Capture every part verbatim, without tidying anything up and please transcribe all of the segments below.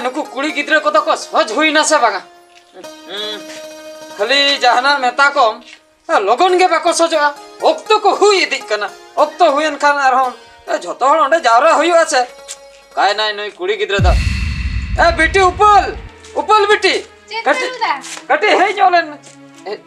ᱱᱩᱠᱩ ᱠᱩᱲᱤ ᱜᱤᱫᱽᱨᱟᱹ ᱠᱚᱫᱚ ᱠᱚ ᱥᱚᱡᱽ ᱦᱩᱭᱱᱟ ᱥᱮ ᱵᱟᱝᱟ? ᱦᱩᱸ, ᱠᱷᱟᱹᱞᱤ ᱡᱟᱦᱟᱱᱟᱜ ᱢᱮᱛᱟ ᱠᱚᱢ, ᱞᱚᱜᱚᱱ ᱜᱮ ᱵᱟᱠᱚ ᱥᱚᱡᱚᱜᱼᱟ᱾ ᱚᱠᱛᱚ ᱠᱚ ᱦᱩᱭ ᱤᱫᱤᱜ ᱠᱟᱱᱟ, ᱚᱠᱛᱚ ᱦᱩᱭᱮᱱ ᱠᱷᱟᱱ ᱟᱨᱦᱚᱸ, ᱮ, ᱡᱷᱚᱛᱚ ᱦᱚᱲ ᱚᱸᱰᱮ ᱡᱟᱣᱨᱟ ᱦᱩᱭᱩᱜᱼᱟ ᱥᱮ᱾ ᱚᱠᱟᱭᱮᱱᱟᱭ ᱱᱩᱭ ᱠᱩᱲᱤ ᱜᱤᱫᱽᱨᱟᱹ ᱫᱚ? ᱮ, ᱵᱤᱴᱤ ᱩᱯᱟᱹᱞ, ᱩᱯᱟᱹᱞ ᱵᱤᱴᱤ, ᱪᱮᱫ ᱠᱟᱹᱴᱤᱡ, ᱫᱟᱫᱟ? ᱠᱟᱹᱴᱤᱡ ᱦᱮᱡ ᱧᱚᱜ ᱞᱮᱱ ᱢᱮ᱾ ᱮ,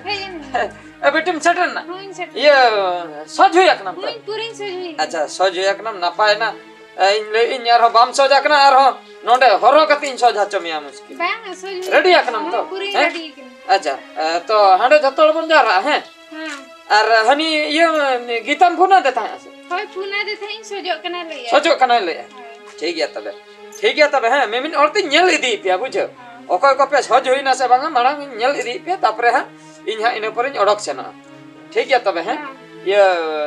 ᱦᱮᱡ ᱮᱱ ᱜᱮ᱾ ᱮ, ᱵᱤᱴᱤᱢ ᱥᱮᱴᱮᱨ ᱮᱱᱟ? ᱦᱳᱭ, ᱥᱮᱴᱮᱨ᱾ ᱤᱭᱟᱹ, ᱥᱚᱡᱽ ᱦᱩᱭ ᱟᱠᱟᱱᱟᱢ ᱛᱚ? ᱦᱳᱭ, ᱯᱩᱨᱟᱹᱧ ᱥᱚᱡᱽ ᱦᱩᱭ ᱟᱠᱟᱱᱟ᱾ ᱟᱪᱪᱷᱟ, ᱥᱚᱡᱽ ᱦᱩᱭ ᱟᱠᱟᱱᱟᱢ, ᱱᱟᱯᱟᱭ ᱮᱱᱟ᱾ ᱮ, ᱤᱧ ᱞᱟᱹᱭᱮᱫ ᱟᱹᱧ ᱟᱨᱦᱚᱸ ᱵᱟᱢ ᱥᱚᱡᱽ ᱟᱠᱟᱱᱟ, ᱟᱨᱦᱚᱸ ᱱᱚᱰᱮ ᱦᱚᱨᱦᱚ ᱠᱟᱛᱮ ᱤᱧ ᱥᱚᱡᱽ ᱦᱚᱪᱚ ᱢᱮᱭᱟ ᱢᱩᱥᱠᱤᱞ᱾ ᱵᱟᱝ, ᱥᱚᱡᱽ ᱦᱩᱭ ᱨᱮᱰᱤ ᱟᱠᱟᱱᱟ᱾ ᱟᱠᱟᱱᱟᱢ ᱛᱚ? ᱦᱳᱭ, ᱯᱩᱨᱟᱹᱧ ᱦᱮᱸ? ᱨᱮᱰᱤ ᱟᱠᱟᱱᱟ᱾ ᱟᱪᱪᱷᱟ, ᱮ, ᱛᱚ ᱦᱟᱸᱰᱮ ᱡᱷᱚᱛᱚ ᱦᱚᱲ ᱵᱚᱱ ᱡᱟᱣᱨᱟᱜᱼᱟ, ᱦᱮᱸ? ᱦᱮᱸ᱾ ᱟᱨ ᱦᱟᱹᱱᱤ ᱤᱭᱟᱹ ᱜᱤᱛᱟᱢ ᱯᱷᱳᱱ ᱟᱫᱮ ᱛᱟᱦᱮᱸᱜᱼᱟ ᱥᱮ? ᱦᱳᱭ, ᱯᱷᱳᱱ ᱟᱫᱮ ᱛᱟᱦᱮᱸᱫ, ᱤᱧ ᱥᱚᱡᱚᱜ ᱠᱟᱱᱟ ᱞᱟᱹᱭᱟᱭ᱾ ᱥᱚᱡᱚᱜ ᱠᱟᱱᱟᱭ ᱞᱟᱹᱭᱟ᱾ ᱦᱳᱭ᱾ ᱴᱷᱤᱠ ᱜᱮᱭᱟ ᱛᱚᱵᱮ᱾ ᱴᱷᱤᱠ ᱜᱮᱭᱟ ᱛᱚᱵᱮ, ᱦᱮᱸ, ᱢᱤᱢᱤᱫ ᱦᱚᱲ ᱛᱤᱧ ᱧᱮᱞ ᱤᱫᱤᱭᱮᱫ ᱯᱮᱭᱟ, ᱵᱩᱡᱷᱟᱹᱣ? ᱦᱮᱸ᱾ ᱚᱠᱚᱭ ᱠᱚᱯᱮ ᱥᱚᱡᱽ ᱦᱩᱭᱱᱟ ᱥᱮ ᱵᱟᱝᱟ, ᱢᱟᱲᱟᱝ ᱤᱧ ᱧᱮᱞ ᱤᱫᱤᱭᱮᱫ ᱯᱮᱭᱟ, ᱛᱟᱯᱚᱨᱮ ᱦᱟᱸᱜ ᱤᱧ ᱦᱟᱸᱜ ᱤᱱᱟᱹ ᱯᱚᱨᱮᱧ ᱚᱰᱚᱠ ᱥᱮᱱᱚᱜᱼᱟ᱾ ᱴᱷᱤᱠ ᱜᱮᱭᱟ ᱛᱚᱵᱮ, ᱦᱮᱸ? ᱦᱮᱸ᱾ ᱤᱭᱟᱹ,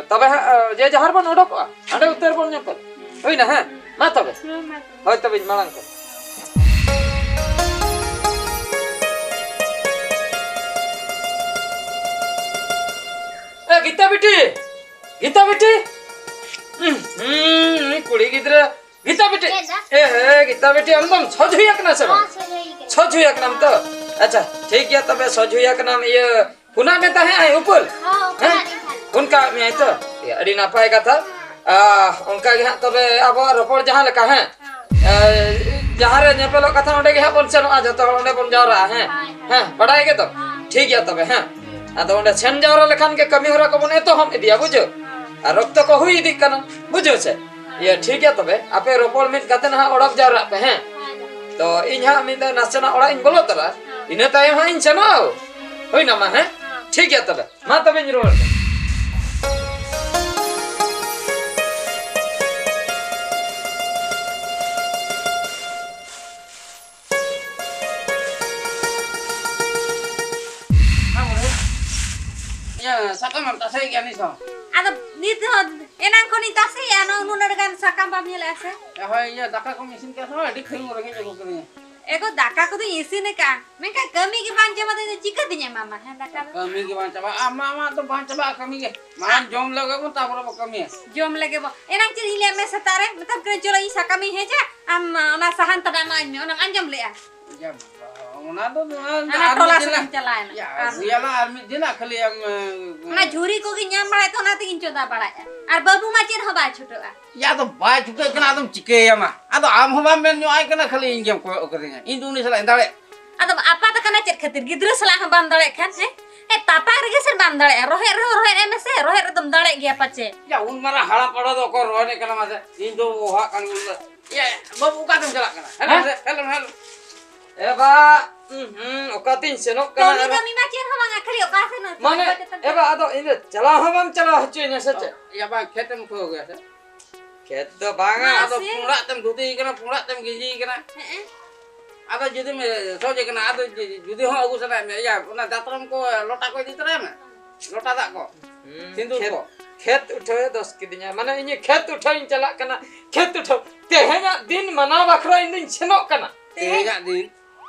ᱛᱚᱵᱮ ᱦᱟᱸᱜ, ᱡᱮ ᱡᱟᱦᱟᱸ ᱨᱮᱵᱚᱱ ᱚᱰᱚᱠᱚᱜᱼᱟ, ᱦᱟᱸᱰᱮ ᱩᱛᱟᱹᱨ ᱵᱚᱱ ᱧᱟᱯᱟᱢ᱾ ᱦᱩᱭᱱᱟ, ᱦᱮᱸ? ᱢᱟ ᱛᱚᱵᱮ᱾ ᱦᱮᱸ, ᱢᱟ ᱛᱚᱵᱮ᱾ ᱦᱳᱭ ᱛᱚᱵᱮᱧ ᱢᱟᱲᱟᱝ ᱠᱟᱱᱟ᱾ ᱮ, ᱜᱤᱛᱟ ᱵᱤᱴᱤ! ᱜᱤᱛᱟ ᱵᱤᱴᱤ! ᱦᱩᱸ, ᱦᱩᱸ, ᱱᱩᱭ ᱠᱩᱲᱤ ᱜᱤᱫᱽᱨᱟᱹ᱾ ᱜᱤᱛᱟ ᱵᱤᱴᱤ! ᱪᱮᱫ ᱫᱟ? ᱮ, ᱦᱮ, ᱜᱤᱛᱟ ᱵᱤᱴᱤ, ᱟᱢ ᱫᱚᱢ ᱥᱚᱡᱽ ᱦᱩᱭ ᱟᱠᱟᱱᱟ ᱥᱮ ᱵᱟᱝ? ᱦᱚᱸ, ᱥᱚᱡᱽ ᱦᱩᱭ ᱟᱠᱟᱱᱟ᱾ ᱥᱚᱡᱽ ᱦᱩᱭ ᱟᱠᱟᱱᱟᱢ ᱛᱚ? ᱟᱪᱪᱷᱟ, ᱴᱷᱤᱠ ᱜᱮᱭᱟ ᱛᱚᱵᱮ, ᱥᱚᱡᱽ ᱦᱩᱭ ᱟᱠᱟᱱᱟᱢ, ᱤᱭᱟᱹ, ᱯᱷᱳᱱᱟᱜ ᱢᱮ ᱛᱟᱦᱮᱸᱫ ᱟᱭ ᱩᱯᱟᱹᱞ? ᱦᱚᱸ, ᱦᱮᱸ? ᱯᱷᱳᱱᱟᱫᱤᱧ ᱛᱟᱦᱮᱸᱫ᱾ ᱯᱷᱳᱱ ᱠᱟᱜ ᱢᱮᱭᱟᱭ ᱛᱚ? ᱮ, ᱟᱹᱰᱤ ᱱᱟᱯᱟᱭ ᱠᱟᱛᱷᱟ᱾ ᱟ, ᱚᱱᱠᱟ ᱜᱮ ᱦᱟᱸᱜ ᱛᱚᱵᱮ ᱟᱵᱚᱣᱟᱜ ᱨᱚᱯᱚᱲ ᱡᱟᱦᱟᱸ ᱞᱮᱠᱟ, ᱦᱮᱸ? ᱦᱚᱸ᱾ ᱮ, ᱡᱟᱦᱟᱸ ᱨᱮ ᱧᱮᱯᱮᱞᱚᱜ ᱠᱟᱛᱷᱟ, ᱚᱸᱰᱮ ᱜᱮ ᱦᱟᱸᱜ ᱵᱚᱱ ᱥᱮᱱᱚᱜᱼᱟ, ᱡᱷᱚᱛᱚ ᱦᱚᱲ ᱚᱸᱰᱮ ᱵᱚᱱ ᱡᱟᱣᱨᱟᱜᱼᱟ, ᱦᱮᱸ? ᱦᱳᱭ, ᱦᱳᱭ᱾ ᱦᱮᱸ, ᱵᱟᱰᱟᱭ ᱜᱮᱛᱚ? ᱦᱚᱸ᱾ ᱴᱷᱤᱠ ᱜᱮᱭᱟ ᱛᱚᱵᱮ, ᱦᱮᱸ? ᱦᱩᱸ᱾ ᱟᱫᱚ ᱚᱸᱰᱮ ᱥᱮᱱ ᱡᱟᱣᱨᱟ ᱞᱮᱠᱷᱟᱱ ᱜᱮ ᱠᱟᱹᱢᱤ ᱦᱚᱨᱟ ᱠᱚᱵᱚᱱ ᱮᱛᱚᱦᱚᱵ ᱤᱫᱤᱭᱟ, ᱵᱩᱡᱷᱟᱹᱣ? ᱦᱚᱸ᱾ ᱟᱨ ᱚᱠᱛᱚ ᱠᱚ ᱦᱩᱭ ᱤᱫᱤᱜ ᱠᱟᱱᱟ, ᱵᱩᱡᱷᱟᱹᱣ ᱥᱮ? ᱦᱚᱸ᱾ ᱤᱭᱟᱹ, ᱴᱷᱤᱠ ᱜᱮᱭᱟ ᱛᱚᱵᱮ, ᱟᱯᱮ ᱨᱚᱯᱚᱲ ᱢᱤᱫ ᱠᱟᱛᱮ ᱱᱟᱦᱟᱜ ᱚᱰᱚᱠ ᱡᱟᱣᱨᱟᱜ ᱯᱮ, ᱦᱮᱸ? ᱦᱳᱭ, ᱦᱳᱭ᱾ ᱛᱚ ᱤᱧ ᱦᱟᱸᱜ ᱢᱤᱫ ᱫᱷᱟᱣ ᱱᱟᱥᱮᱱᱟᱜ ᱚᱲᱟᱜ ᱤᱧ ᱵᱚᱞᱚ ᱩᱛᱟᱹᱨᱟ, ᱦᱚᱸ᱾ ᱤᱱᱟᱹ ᱛᱟᱭᱚᱢ ᱦᱟᱸᱜ ᱤᱧ ᱥᱮᱱᱚᱜᱼᱟ᱾ ᱦᱩᱭᱱᱟ ᱢᱟ, ᱦᱮᱸ? ᱦᱚᱸ᱾ ᱴᱷᱤᱠ ᱜᱮᱭᱟ ᱛᱚᱵᱮ, ᱢᱟ ᱛᱚᱵᱮᱧ ᱨᱩᱣᱟᱹᱲ ᱠᱟᱱᱟ᱾ ᱤᱭᱟᱹ, ᱥᱟᱠᱟᱢ ᱮᱢ ᱛᱟᱥᱮᱭᱮᱫ ᱜᱮᱭᱟ ᱱᱤᱛ ᱦᱚᱸ? ᱟᱫᱚ ᱱᱤᱛ ᱦᱚᱸ ᱮᱱᱟᱝ ᱠᱷᱚᱱᱤᱧ ᱛᱟᱥᱮᱭᱮᱫᱼᱟ, ᱱᱚᱜᱼᱚ ᱱᱩᱱᱟᱹᱜ ᱜᱟᱱ ᱥᱟᱠᱟᱢ ᱵᱟᱢ ᱧᱮᱞᱮᱫᱼᱟ ᱥᱮ? ᱦᱳᱭ, ᱤᱭᱟᱹ, ᱫᱟᱠᱟ ᱠᱚᱢ ᱤᱥᱤᱱ ᱠᱮᱫᱟ ᱥᱮ ᱵᱟᱝ? ᱟᱹᱰᱤ ᱠᱷᱟᱹᱞᱤ ᱨᱮᱸᱜᱮᱡ ᱟᱹᱜᱩ ᱠᱟᱹᱫᱤᱧᱟ᱾ ᱮᱜᱳ, ᱫᱟᱠᱟ ᱠᱚᱫᱚᱧ ᱤᱥᱤᱱ ᱟᱠᱟᱜᱼᱟ, ᱢᱮᱱᱠᱷᱟᱱ ᱠᱟᱹᱢᱤ ᱜᱮ ᱵᱟᱝ ᱪᱟᱵᱟ ᱫᱚ ᱪᱤᱠᱟᱹᱛᱤᱧ ᱮᱢᱟᱢᱟ? ᱦᱮᱸ, ᱫᱟᱠᱟ ᱫᱚ᱾ ᱠᱟᱹᱢᱤ ᱜᱮ ᱵᱟᱝ ᱪᱟᱵᱟᱜᱼᱟ, ᱟᱢᱟᱜ ᱫᱚ ᱵᱟᱝ ᱪᱟᱵᱟᱜᱼᱟ ᱠᱟᱹᱢᱤ ᱜᱮ᱾ ᱢᱟᱲᱟᱝ ᱡᱚᱢ ᱞᱮᱜᱮ ᱵᱚᱱ, ᱛᱟᱨᱯᱚᱨᱮ ᱵᱚ ᱠᱟᱹᱢᱤᱭᱟ᱾ ᱡᱚᱢ ᱞᱮᱜᱮ ᱵᱚ᱾ ᱮᱱᱟᱝ ᱪᱮᱫ ᱤᱧ ᱞᱟᱹᱭᱟᱫ ᱢᱮ ᱥᱮᱛᱟᱜ ᱨᱮ? ᱢᱮᱛᱟᱢ ᱠᱟᱹᱱᱟᱹᱧ, "ᱪᱚᱞᱚ, ᱤᱧ ᱥᱟᱠᱟᱢᱤᱧ ᱦᱮᱡᱟ, ᱟᱢ ᱚᱱᱟ ᱥᱟᱦᱟᱱ ᱛᱟᱱᱟᱜ ᱮᱢᱟᱣᱟᱹᱧ ᱢᱮ", ᱚᱱᱟᱢ ᱟᱸᱡᱚᱢ ᱞᱮᱜᱼᱟ? ᱭᱟ ᱵᱟᱵᱟ, ᱚᱱᱟ ᱫᱚ ᱱᱚᱣᱟ ᱦᱟᱱᱟ ᱟᱨ ᱴᱚᱞᱟ ᱢᱤᱫ ᱫᱤᱱ ᱥᱮᱫ ᱮᱢ ᱪᱟᱞᱟᱣᱮᱱᱟ᱾ ᱭᱟ, ᱟᱨ ᱟᱹᱜᱩᱭᱟᱞᱟᱝ ᱟᱨ ᱢᱤᱫ ᱫᱤᱱ ᱠᱷᱟᱹᱞᱤ ᱟᱢ, ᱚᱱᱟ ᱡᱷᱩᱨᱤ ᱠᱚᱜᱮ ᱧᱟᱢ ᱵᱟᱲᱟᱭ ᱛᱮ ᱚᱱᱟ ᱛᱮᱜᱤᱧ ᱪᱚᱸᱫᱟ ᱵᱟᱲᱟᱭᱟ᱾ ᱟᱨ ᱵᱟᱹᱵᱩ ᱢᱟ ᱪᱮᱫ ᱦᱚᱸ ᱵᱟᱭ ᱪᱷᱩᱴᱟᱹᱜᱼᱟ᱾ ᱭᱟ, ᱟᱫᱚ ᱵᱟᱭ ᱪᱷᱩᱴᱟᱹᱜ ᱠᱟᱱᱟ, ᱟᱫᱚᱢ ᱪᱤᱠᱟᱹᱭᱟ ᱢᱟ? ᱟᱫᱚ ᱟᱢ ᱦᱚᱸ ᱵᱟᱢ ᱢᱮᱱ ᱧᱚᱜ ᱟᱭ ᱠᱟᱱᱟ, ᱠᱷᱟᱹᱞᱤ ᱤᱧ ᱜᱮᱢ ᱠᱚᱭᱚᱜ ᱠᱟᱹᱫᱤᱧᱟ᱾ ᱤᱧ ᱫᱚ ᱩᱱᱤ ᱥᱟᱞᱟᱜ ᱤᱧ ᱫᱟᱲᱮᱜ? ᱟᱫᱚᱢ ᱟᱯᱟᱛ ᱠᱟᱱᱟ ᱪᱮᱫ ᱠᱷᱟᱹᱛᱤᱨ? ᱜᱤᱫᱽᱨᱟᱹ ᱥᱟᱞᱟᱜ ᱦᱚᱸ ᱵᱟᱢ ᱫᱟᱲᱮᱜ ᱠᱷᱟᱱ, ᱦᱮᱸ? ᱮ, ᱛᱟᱯᱟᱝ ᱨᱮᱜᱮ ᱥᱮ ᱵᱟᱢ ᱫᱟᱲᱮᱜᱼᱟ? ᱨᱚᱦᱮᱫ ᱨᱮᱦᱚᱸ ᱨᱚᱦᱮᱫ ᱮᱢ ᱢᱮᱥᱮ, ᱨᱚᱦᱮᱫ ᱨᱮᱫᱚᱢ ᱫᱟᱲᱮᱜ ᱜᱮᱭᱟ ᱯᱟᱪᱮ᱾ ᱭᱟ, ᱩᱱ ᱢᱟᱨᱟᱝ ᱦᱟᱲᱟᱢ ᱯᱟᱲᱟ ᱫᱚ ᱚᱠᱚᱭ ᱨᱚᱦᱮᱫ ᱠᱟᱱᱟ ᱢᱟᱥᱮ? ᱤᱧ ᱫᱚ ᱚᱦᱟᱜ ᱠᱟᱱ ᱜᱤᱭᱟᱹᱧ᱾ ᱭᱟ, ᱵᱟᱹᱵᱩ, ᱚᱠᱟ ᱛᱮᱢ ᱪᱟᱞᱟᱜ ᱠᱟᱱᱟ? ᱦᱮᱞᱳ, ᱦᱮᱸ? Hello, hello. ᱮ ᱵᱟ, ᱩᱸ, ᱦᱩᱸ, ᱚᱠᱟ ᱛᱤᱧ ᱥᱮᱱᱚᱜ ᱠᱟᱱᱟ ᱠᱟᱹᱢᱤ ᱟᱨ ᱠᱟᱹᱢᱤ ᱢᱟ ᱪᱮᱫ ᱦᱚᱸ ᱵᱟᱝᱟ, ᱠᱷᱟᱹᱞᱤ ᱚᱠᱟ ᱥᱮᱱ ᱢᱟᱱᱮ, ᱪᱟᱞᱟᱣ ᱠᱟᱛᱮ ᱮ ᱵᱟ, ᱟᱫᱚ ᱤᱧ ᱫᱚ ᱪᱟᱞᱟᱣ ᱦᱚᱸ ᱵᱟᱢ ᱪᱟᱞᱟᱣ ᱦᱚᱪᱚᱧᱟ ᱥᱮ ᱪᱮᱫ? ᱭᱟ, ᱵᱟᱝ, ᱠᱷᱮᱛ ᱮᱢ ᱠᱷᱩᱞᱟᱹᱣ ᱜᱮᱭᱟ ᱥᱮ? ᱠᱷᱮᱛ ᱫᱚ ᱵᱟᱝᱟ, ᱢᱟ ᱟᱫᱚ ᱥᱮ᱾ ᱯᱩᱸᱲᱟᱜ ᱛᱮᱢ ᱫᱷᱩᱛᱤ ᱠᱟᱱᱟ, ᱯᱩᱸᱲᱟᱜ ᱛᱮᱢ ᱜᱮᱸᱡᱤ ᱠᱟᱱᱟ᱾ ᱦᱮᱸ᱾ ᱟᱫᱚ ᱡᱩᱫᱤᱢ ᱥᱚᱡᱷᱮ ᱠᱟᱱᱟ, ᱟᱫᱚ ᱡᱩ-, ᱡᱩᱫᱤ ᱦᱚᱸ ᱟᱹᱜᱩ ᱥᱟᱱᱟᱭᱮᱫ ᱢᱮᱭᱟ, ᱭᱟ, ᱚᱱᱟ ᱫᱟᱛᱨᱚᱢ ᱠᱚ, ᱞᱚᱴᱟ ᱠᱚ ᱤᱫᱤ ᱛᱚᱨᱟᱭ ᱢᱮ, ᱞᱚᱴᱟ ᱫᱟᱜ ᱠᱚ, ᱦᱩᱸ, ᱥᱤᱸᱫᱩᱨ ᱠᱷᱮᱛ, ᱠᱚ᱾ ᱠᱷᱮᱛ ᱩᱴᱷᱟᱹᱣᱮ ᱫᱚᱥ ᱠᱤᱫᱤᱧᱟ, ᱢᱟᱱᱮ ᱤᱧ ᱠᱷᱮᱛ ᱩᱴᱷᱟᱹᱣ ᱤᱧ ᱪᱟᱞᱟᱜ ᱠᱟᱱᱟ, ᱠᱷᱮᱛ ᱩᱴᱷᱟᱹᱣ᱾ ᱛᱮᱦᱮᱧᱟᱜ ᱫᱤᱱ ᱢᱟᱱᱟᱣ ᱵᱟᱠᱷᱨᱟ ᱤᱧ ᱫᱩᱧ ᱥᱮᱱᱚᱜ ᱠᱟᱱᱟ᱾ ᱛᱮᱦᱮᱧᱟᱜ ᱫᱤᱱ?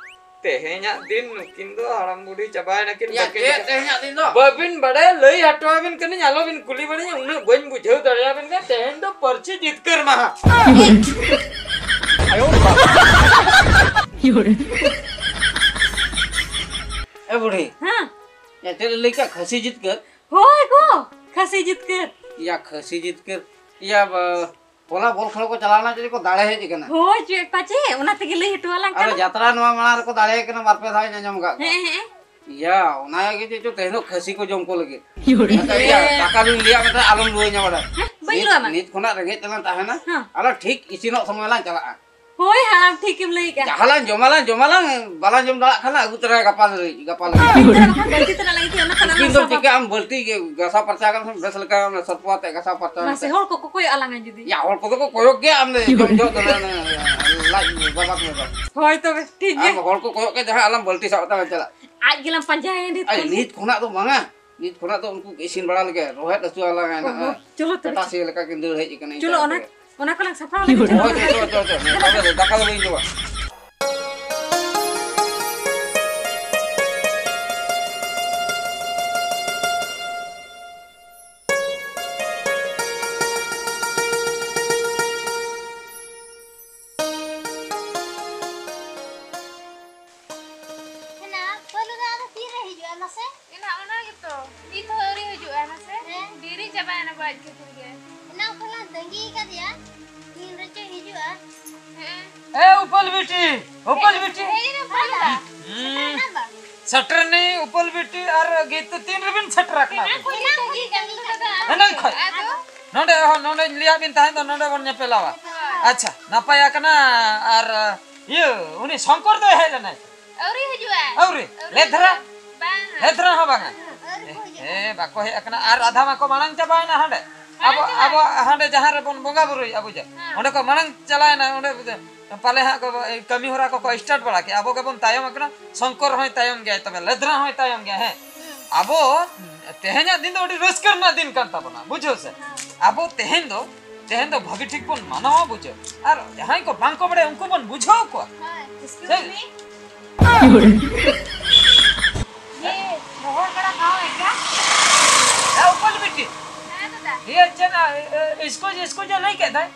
ᱛᱮᱦᱮᱧᱟᱜ ᱫᱤᱱ ᱱᱩᱠᱤᱱ ᱫᱚ ᱦᱟᱲᱟᱢ ᱵᱩᱰᱷᱤ ᱪᱟᱵᱟᱭᱮᱱᱟ ᱠᱤᱱ, ᱭᱟ, ᱵᱟᱹᱠᱤᱱ ᱪᱮᱫ ᱞᱮᱠᱟ᱾ ᱛᱮᱦᱮᱧᱟᱜ ᱫᱤᱱ ᱫᱚ? ᱵᱟᱹᱵᱤᱱ ᱵᱟᱲᱟᱭᱟ, ᱞᱟᱹᱭ ᱦᱚᱴᱚ ᱟᱵᱤᱱ ᱠᱟᱹᱱᱟᱹᱧ, ᱟᱞᱚᱵᱤᱱ ᱠᱩᱞᱤ ᱵᱟᱲᱟᱧᱟ, ᱩᱱᱟᱹᱜ ᱵᱟᱹᱧ ᱵᱩᱡᱷᱟᱹᱣ ᱫᱟᱲᱮᱭᱟᱵᱤᱱ ᱠᱟᱱᱟ᱾ ᱛᱮᱦᱮᱧ ᱫᱚ ᱯᱟᱹᱨᱥᱤ ᱡᱤᱛᱠᱟᱹᱨ ᱢᱟᱦᱟ᱾ ᱮ ᱵᱩᱰᱷᱤ᱾ ᱦᱮᱸ᱾ ᱭᱟ, ᱪᱮᱫ ᱮ ᱞᱟᱹᱭ ᱠᱮᱫ? ᱠᱷᱟᱹᱥᱤ ᱡᱤᱛᱠᱟᱹᱨ? ᱦᱳᱭ ᱜᱳ, ᱠᱷᱟᱹᱥᱤ ᱡᱤᱛᱠᱟᱹᱨ᱾ ᱭᱟ, ᱠᱷᱟᱹᱥᱤ ᱡᱤᱛᱠᱟᱹᱨ᱾ ᱭᱟ, ᱵᱟ-, ᱦᱚᱞᱟ ᱵᱚᱞ ᱠᱷᱮᱞ ᱠᱚ ᱪᱟᱞᱟᱣ ᱞᱮᱱᱟ, ᱪᱮᱫ ᱠᱚ ᱫᱟᱲᱮ ᱦᱮᱡ ᱟᱠᱟᱱᱟ? ᱦᱳᱭ, ᱪᱮᱫ ᱯᱟᱪᱮ, ᱚᱱᱟ ᱛᱮᱜᱮ ᱞᱟᱹᱭ ᱦᱚᱴᱚ ᱟᱞᱟᱝ ᱟᱨ ᱠᱟᱱᱟ᱾ ᱡᱟᱛᱨᱟ ᱱᱚᱣᱟ ᱢᱟᱲᱟᱝ ᱨᱮᱠᱚ ᱫᱟᱲᱮ ᱟᱠᱟᱱᱟ, ᱵᱟᱨ ᱯᱮ ᱫᱷᱟᱣ ᱤᱧ ᱟᱸᱡᱚᱢ ᱟᱠᱟᱫ ᱠᱚᱣᱟ᱾ ᱦᱮᱸ, ᱦᱮᱸ᱾ ᱭᱟ, ᱚᱱᱟ ᱜᱮ ᱪᱮᱫ ᱪᱚ ᱛᱮᱦᱮᱧ ᱫᱚ ᱠᱷᱟᱹᱥᱤ ᱠᱚ ᱡᱚᱢ ᱠᱚ ᱞᱟᱹᱜᱤᱫ᱾ ᱤᱭᱳᱨᱮ᱾ ᱢᱮᱛᱟᱭ ᱜᱮᱭᱟ, ᱦᱮᱸ᱾ ᱫᱟᱠᱟ ᱫᱩᱧ ᱞᱟᱹᱭᱟᱫ ᱢᱮ ᱛᱟᱦᱮᱸᱫ, ᱟᱞᱚᱢ ᱨᱩᱣᱟᱹᱧᱟ ᱵᱟᱲᱟᱭ᱾ ᱦᱮᱸ, ᱵᱟᱹᱧ ᱱᱤᱛ, ᱨᱩᱣᱟᱹ ᱟᱢᱟ᱾ ᱱᱤᱛ ᱠᱷᱚᱱᱟᱜ ᱨᱮᱸᱜᱮᱡ ᱛᱮᱞᱟᱝ ᱛᱟᱦᱮᱱᱟ᱾ ᱦᱮᱸ᱾ ᱟᱞᱮ ᱴᱷᱤᱠ ᱤᱥᱤᱱᱚᱜ ᱥᱚᱢᱚᱭ ᱞᱟᱝ ᱪᱟᱞᱟᱜᱼᱟ᱾ ᱦᱳᱭ, ᱦᱟᱲᱟᱢ ᱴᱷᱤᱠᱮᱢ ᱞᱟᱹᱭ ᱠᱟᱜᱼᱟ᱾ ᱡᱟᱦᱟᱸ ᱞᱟᱝ ᱡᱚᱢᱟᱞᱟᱝ, ᱡᱚᱢᱟᱞᱟᱝ, ᱵᱟᱞᱟᱝ ᱡᱚᱢ ᱫᱟᱲᱮᱭᱟᱜ ᱠᱷᱟᱱ ᱟᱹᱜᱩ ᱛᱚᱨᱟᱭᱟ ᱜᱟᱯᱟ ᱞᱟᱹᱜᱤᱫ, ᱜᱟᱯᱟ ᱞᱟᱹᱜᱤᱫ᱾ ᱦᱳᱭ, ᱤᱧ ᱫᱚ ᱵᱟᱠᱷᱟᱱ ᱵᱟᱹᱞᱛᱤ ᱛᱮᱱᱟᱜ ᱞᱟᱹᱜᱤᱫ ᱛᱮ ᱚᱱᱟ ᱠᱷᱟᱱ ᱩᱱᱠᱤᱱ ᱫᱚ ᱥᱟᱯᱷᱟ ᱪᱤᱠᱟᱹᱜ ᱟᱢ ᱵᱟᱹᱞᱛᱤ ᱜᱮ ᱜᱟᱥᱟᱣ ᱯᱷᱟᱨᱪᱟ ᱠᱟᱜ ᱢᱮ, ᱥᱚᱨᱯᱚ ᱟᱛᱮ ᱜᱟᱥᱟᱣ ᱯᱷᱟᱨᱪᱟ ᱢᱟᱥᱮ, ᱢᱮᱥᱮ᱾ ᱦᱚᱲ ᱠᱚᱠᱚ ᱠᱚᱭᱚᱜ ᱟᱞᱟᱝᱟ ᱡᱩᱫᱤ᱾ ᱭᱟ, ᱦᱚᱲ ᱠᱚᱫᱚ ᱠᱚ ᱠᱚᱭᱚᱜ ᱜᱮᱭᱟ, ᱟᱢ ᱫᱚ ᱡᱚᱢ ᱡᱚᱦᱚᱜ ᱫᱚ ᱚᱱᱮ, ᱚᱱᱮ, ᱞᱟᱡ ᱵᱟᱵᱟᱫ ᱢᱮ ᱫᱚ᱾ ᱦᱳᱭ, ᱛᱚᱵᱮ ᱴᱷᱤᱠ ᱜᱮᱭᱟ᱾ ᱟᱢ ᱦᱚᱲ ᱠᱚ ᱠᱚᱭᱚᱜ ᱜᱮᱭᱟ, ᱡᱟᱦᱟᱸ ᱟᱞᱟᱝ ᱵᱟᱹᱞᱛᱤ ᱥᱟᱵ ᱠᱟᱛᱮ ᱞᱟᱝ ᱪᱟᱞᱟᱜ᱾ ᱟᱡ ᱜᱮᱞᱟᱝ ᱯᱟᱸᱡᱟᱭᱟ ᱱᱤᱛ ᱟᱭ, ᱠᱷᱚᱱ᱾ ᱱᱤᱛ ᱠᱷᱚᱱᱟᱜ ᱫᱚ ᱵᱟᱝᱟ, ᱱᱤᱛ ᱠᱷᱚᱱᱟᱜ ᱫᱚ ᱩᱱᱠᱩ ᱤᱥᱤᱱ ᱵᱟᱲᱟ ᱞᱮᱜᱮ, ᱨᱚᱦᱮᱫ ᱦᱟᱹᱥᱩ ᱟᱞᱟᱝ ᱚ, ᱦᱮᱱᱟᱜᱼᱟ᱾ ᱦᱚᱸ, ᱪᱚᱞᱚ ᱛᱚᱵᱮ᱾ ᱯᱮᱴᱟ ᱥᱤ ᱞᱮᱠᱟ ᱠᱤᱱ ᱫᱟᱹᱲ ᱦᱮᱡ ᱟᱠᱟᱱᱟ ᱤᱧ ᱪᱚᱞᱚ, ᱛᱟᱭᱚᱢ ᱚᱱᱟ, ᱨᱮᱜᱮ᱾ ᱚᱱᱟ ᱠᱚᱞᱟᱝ ᱥᱟᱯᱲᱟᱣ ᱞᱮᱜᱮ, ᱦᱳᱭ, ᱪᱚᱞᱚ᱾ ᱪᱚᱞᱚ, ᱪᱚᱞᱚ, ᱪᱚᱞᱚ, ᱱᱮᱛᱟᱨ ᱫᱚ ᱫᱟᱠᱟ ᱫᱚ ᱵᱟᱹᱧ ᱡᱚᱢᱟ᱾ ᱮᱱᱟᱝ ᱠᱷᱚᱱ ᱞᱟᱝ ᱛᱟᱺᱜᱤ ᱠᱟᱫᱮᱭᱟ, ᱛᱤᱱ ᱨᱮᱪᱚᱭ ᱦᱤᱡᱩᱜᱼᱟ᱾ ᱦᱮᱸ᱾ ᱮ ᱩᱯᱟᱹᱞ ᱵᱤᱴᱤ, ᱩᱯᱟᱹᱞ ᱵᱤᱴᱤ᱾ ᱦᱮᱡ ᱮᱱᱟ ᱵᱟᱝ? ᱦᱩᱸ᱾ ᱥᱮᱴᱮᱨ ᱮᱱᱟ ᱵᱟᱝ? ᱥᱮᱴᱮᱨ ᱱᱟᱹᱧ ᱩᱯᱟᱹᱞ ᱵᱤᱴᱤ ᱟᱨ ᱜᱤᱛᱩ, ᱛᱤᱱ ᱨᱮᱵᱤᱱ ᱥᱮᱴᱮᱨ ᱟᱠᱟᱱᱟ? ᱮᱱᱟᱝ ᱠᱷᱚᱱ ᱞᱤᱧ ᱛᱟᱺᱜᱤ ᱠᱟᱫᱮ ᱫᱚ ᱫᱟᱫᱟ᱾ ᱮᱱᱟᱝ ᱠᱷᱚᱱ? ᱟᱫᱚ? ᱱᱚᱰᱮ, ᱦᱚᱸ, ᱱᱚᱰᱮᱧ ᱞᱟᱹᱭᱟᱫ ᱵᱤᱱ ᱛᱟᱦᱮᱸ ᱫᱚ, ᱱᱚᱰᱮ ᱵᱚᱱ ᱧᱮᱯᱮᱞᱟᱣᱟ᱾ ᱦᱳᱭ᱾ ᱟᱪᱪᱷᱟ, ᱱᱟᱯᱟᱭ ᱟᱠᱟᱱᱟ᱾ ᱟᱨ ᱤᱭᱟᱹ, ᱩᱱᱤ ᱥᱚᱝᱠᱚᱨ ᱫᱚᱭ ᱦᱮᱡ ᱞᱮᱱᱟᱭ? ᱟᱹᱣᱨᱤ ᱦᱤᱡᱩᱜᱼᱟ᱾ ᱟᱹᱣᱨᱤ? ᱟᱹᱣᱨᱤ ᱞᱮᱫᱷᱨᱟ? ᱦᱤᱡᱩᱜᱼᱟ᱾ ᱵᱟᱝ᱾ ᱞᱮᱫᱷᱨᱟ ᱦᱚᱸ ᱵᱟᱝᱟ? ᱟᱹᱣᱨᱤ ᱠᱚ ᱦᱤᱡᱩᱜᱼᱟ᱾ ᱦᱮᱸ, ᱵᱟᱠᱚ ᱦᱮᱡ ᱟᱠᱟᱱᱟ᱾ ᱟᱨ ᱟᱫᱷᱟ ᱢᱟᱠᱚ ᱢᱟᱲᱟᱝ ᱪᱟᱵᱟᱭᱮᱱᱟ ᱦᱟᱸᱰᱮ᱾ ᱢᱟᱲᱟᱝ ᱟᱵᱚ, ᱪᱟᱵᱟᱭᱮᱱᱟ᱾ ᱟᱵᱚ ᱦᱟᱸᱰᱮ ᱡᱟᱦᱟᱸ ᱨᱮᱵᱚᱱ ᱵᱚᱸᱜᱟ ᱵᱩᱨᱩᱭᱟ ᱟᱵᱚ ᱡᱮ, ᱦᱮᱸ᱾ ᱚᱸᱰᱮ ᱠᱚ ᱢᱟᱲᱟᱝ ᱪᱟᱞᱟᱣᱮᱱᱟ, ᱚᱸᱰᱮ ᱯᱟᱞᱮ ᱦᱟᱸᱜ ᱠᱚ ᱠᱟᱹᱢᱤ ᱦᱚᱨᱟ ᱠᱚᱠᱚ start ᱵᱟᱲᱟ ᱠᱮᱜᱼᱟ᱾ ᱟᱵᱚ ᱜᱮᱵᱚᱱ ᱛᱟᱭᱚᱢ ᱟᱠᱟᱱᱟ, ᱥᱚᱝᱠᱚᱨ ᱦᱚᱸᱭ ᱛᱟᱭᱚᱢ ᱜᱮᱭᱟᱭ, ᱛᱚᱵᱮ ᱞᱮᱫᱷᱨᱟ ᱦᱚᱸᱭ ᱛᱟᱭᱚᱢ ᱜᱮᱭᱟ᱾ ᱦᱮᱸ, ᱦᱩᱸ᱾ ᱟᱵᱚ ᱛᱮᱦᱮᱧᱟᱜ ᱫᱤᱱ ᱫᱚ ᱟᱹᱰᱤ ᱨᱟᱹᱥᱠᱟᱹ ᱨᱮᱱᱟᱜ ᱫᱤᱱ ᱠᱟᱱ ᱛᱟᱵᱚᱱᱟ, ᱵᱩᱡᱷᱟᱹᱣ ᱥᱮ? ᱦᱮᱸ᱾ ᱟᱵᱚ ᱛᱮᱦᱮᱧ ᱫᱚ, ᱛᱮᱦᱮᱧ ᱫᱚ ᱵᱷᱟᱹᱜᱤ ᱴᱷᱤᱠ ᱵᱚᱱ ᱢᱟᱱᱟᱣᱟ, ᱵᱩᱡᱷᱟᱹᱣ᱾ ᱟᱨ ᱡᱟᱦᱟᱸᱭ ᱠᱚ ᱵᱟᱝ ᱠᱚ ᱵᱟᱲᱟᱭᱟ, ᱩᱱᱠᱩ ᱵᱚᱱ ᱵᱩᱡᱷᱟᱹᱣ ᱠᱚᱣᱟ᱾ ᱦᱮᱸ, excuse ᱦᱮᱸ᱾ Me? ये रोहड़गढ़ा गांव है क्या? ᱦᱮᱸ, ᱩᱯᱟᱹᱞ ᱵᱤᱴᱤ᱾ ᱦᱮᱸ ᱫᱟᱫᱟ᱾ ᱤᱭᱟᱹ ᱪᱮᱫ, ᱟ, ᱮ, ᱮ, ᱤᱥᱠᱩᱞ, ᱤᱥᱠᱩᱞ ᱡᱮ ᱞᱟᱹᱭ ᱠᱮᱫ ᱫᱟᱭ?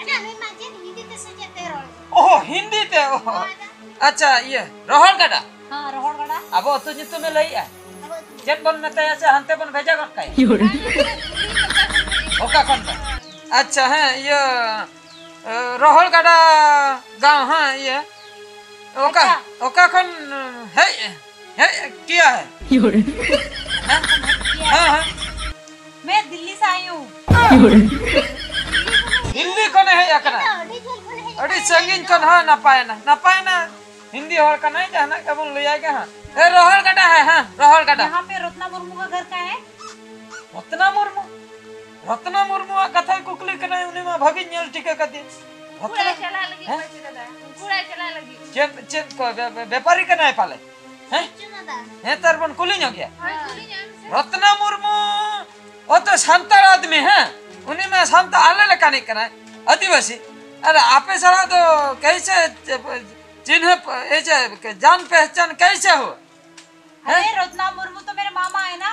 ᱟᱪᱪᱷᱟ, ᱱᱩᱭ ᱢᱟ ᱪᱮᱫ ᱦᱤᱱᱫᱤ ᱛᱮ ᱥᱮ ᱪᱮᱫ ᱛᱮ ᱨᱚᱲ? ᱚ, ᱦᱤᱱᱫᱤ ᱛᱮ, ᱚ᱾ ᱦᱳᱭ ᱫᱟ᱾ ᱟᱪᱪᱷᱟ, ᱤᱭᱟᱹ, ᱨᱚᱦᱚᱲ ᱜᱟᱰᱟ᱾ ᱦᱮᱸ, ᱨᱚᱦᱚᱲ ᱜᱟᱰᱟ᱾ ᱟᱵᱚ ᱟᱹᱛᱩ ᱧᱩᱛᱩᱢᱮ ᱞᱟᱹᱭᱮᱜᱼᱟ᱾ ᱟᱵᱚ ᱟᱹᱛᱩ ᱧᱩᱛᱩᱢ᱾ ᱪᱮᱫ ᱵᱚᱱ ᱢᱮᱛᱟᱭᱟ ᱥᱮ ᱦᱟᱱᱛᱮ ᱵᱚᱱ ᱵᱷᱮᱡᱟ ᱜᱚᱫ ᱠᱟᱭᱟ? ᱚᱠᱟ ᱠᱷᱚᱱ ᱫᱚ? ᱟᱪᱪᱷᱟ, ᱦᱮᱸ, ᱤᱭᱟᱹ, ᱮ, ᱨᱚᱦᱚᱲ ᱜᱟᱰᱟ ᱜᱟᱶ, ᱦᱮᱸ, ᱤᱭᱟᱹ᱾ ᱚᱠᱟ, ᱟᱪᱪᱷᱟ᱾ ᱚᱠᱟ ᱠᱷᱚᱱ ᱦᱮᱡ, ᱦᱮᱡ ᱠᱤᱭᱟ ᱦᱮ? ᱦᱮᱸ? ᱦᱮᱸ, ᱦᱮᱸ᱾ मैं दिल्ली से आई हूँ। ᱫᱤᱞᱞᱤ ᱠᱷᱚᱱᱮ ᱦᱮᱡ ᱟᱠᱟᱱᱟ᱾ ᱟᱹᱰᱤ ᱡᱷᱟᱹᱞ ᱠᱷᱚᱱ ᱦᱮᱡ ᱟᱹᱰᱤ ᱟᱠᱟᱱᱟ᱾ ᱥᱟᱺᱜᱤᱧ ᱠᱷᱚᱱ, ᱦᱮᱸ, ᱱᱟᱯᱟᱭᱮᱱᱟ, ᱱᱟᱯᱟᱭᱮᱱᱟ᱾ ᱦᱤᱱᱫᱤ ᱦᱚᱲ ᱠᱟᱱᱟᱭ, ᱡᱟᱦᱟᱱᱟᱜ ᱜᱮᱵᱚᱱ ᱞᱟᱹᱭᱟᱭ ᱜᱮ ᱦᱟᱸᱜ᱾ ᱮ, ᱨᱚᱦᱚᱲ ᱜᱟᱰᱟ, ᱦᱮᱸ, ᱦᱮᱸ, ᱨᱚᱦᱚᱲ ᱜᱟᱰᱟ᱾ यहाँ पे रत्ना मुर्मू का घर कहाँ है? ᱨᱚᱛᱱᱟ ᱢᱩᱨᱢᱩ? ᱨᱚᱛᱱᱟ ᱢᱩᱨᱢᱩᱣᱟᱜ ᱠᱟᱛᱷᱟᱭ ᱠᱩᱠᱞᱤ ᱠᱟᱱᱟᱭ, ᱩᱱᱤ ᱢᱟ ᱵᱷᱟᱹᱜᱤᱧ ᱧᱮᱞ ᱴᱷᱤᱠᱟᱹ ᱠᱟᱫᱮᱭᱟ᱾ ᱩᱱᱠᱩ ᱚᱲᱟᱜ ᱨᱚᱛᱱᱟ, ᱪᱟᱞᱟᱜ ᱞᱟᱹᱜᱤᱫ ᱦᱮᱸ? ᱯᱟᱪᱮ ᱫᱟᱫᱟ, ᱩᱱᱠᱩ ᱚᱲᱟᱜ ᱪᱟᱞᱟᱜ ᱞᱟᱹᱜᱤᱫ᱾ ᱪᱮᱫ, ᱪᱮᱫ ᱠᱚ ᱵᱮ-, ᱵᱮ-, ᱵᱮᱯᱟᱨᱤ ᱠᱟᱱᱟᱭ ᱯᱟᱞᱮ? ᱦᱮᱸ? ᱪᱮᱫ ᱫᱟᱫᱟ? ᱦᱮᱸ, ᱛᱟᱨ ᱵᱚᱱ ᱠᱩᱞᱤ ᱧᱚᱜ ᱜᱮᱭᱟ᱾ ᱦᱳᱭ, ᱠᱩᱞᱤ ᱧᱚᱜ ᱮᱢ ᱥᱮ᱾ ᱨᱚᱛᱱᱟ ᱢᱩᱨᱢᱩ, ᱚ ᱛᱚ ᱥᱟᱱᱛᱟᱲ ᱟᱫᱢᱤ, ᱦᱮᱸ? ᱩᱱᱤ ᱢᱟ ᱥᱟᱱᱛᱟᱲ ᱟᱞᱮ ᱞᱮᱠᱟᱱᱤᱡ ᱠᱟᱱᱟᱭ, ᱟᱹᱫᱤᱵᱟᱹᱥᱤ᱾ ᱟᱨ ᱟᱯᱮ ᱥᱟᱞᱟᱜ ᱫᱚ ᱠᱮᱭᱥᱮ ᱪᱤᱱᱦᱟᱹ, ᱮᱭ ᱪᱮ, ᱡᱟᱱ ᱯᱮᱦᱪᱟᱱ ᱠᱮᱭᱥᱮ ᱦᱩᱣᱟ? ᱟᱨᱮ, ᱦᱮᱸ? ᱨᱚᱛᱱᱟ ᱢᱩᱨᱢᱩ ᱛᱚ ᱢᱮᱨᱮ ᱢᱟᱢᱟ ᱦᱮ ᱱᱟ᱾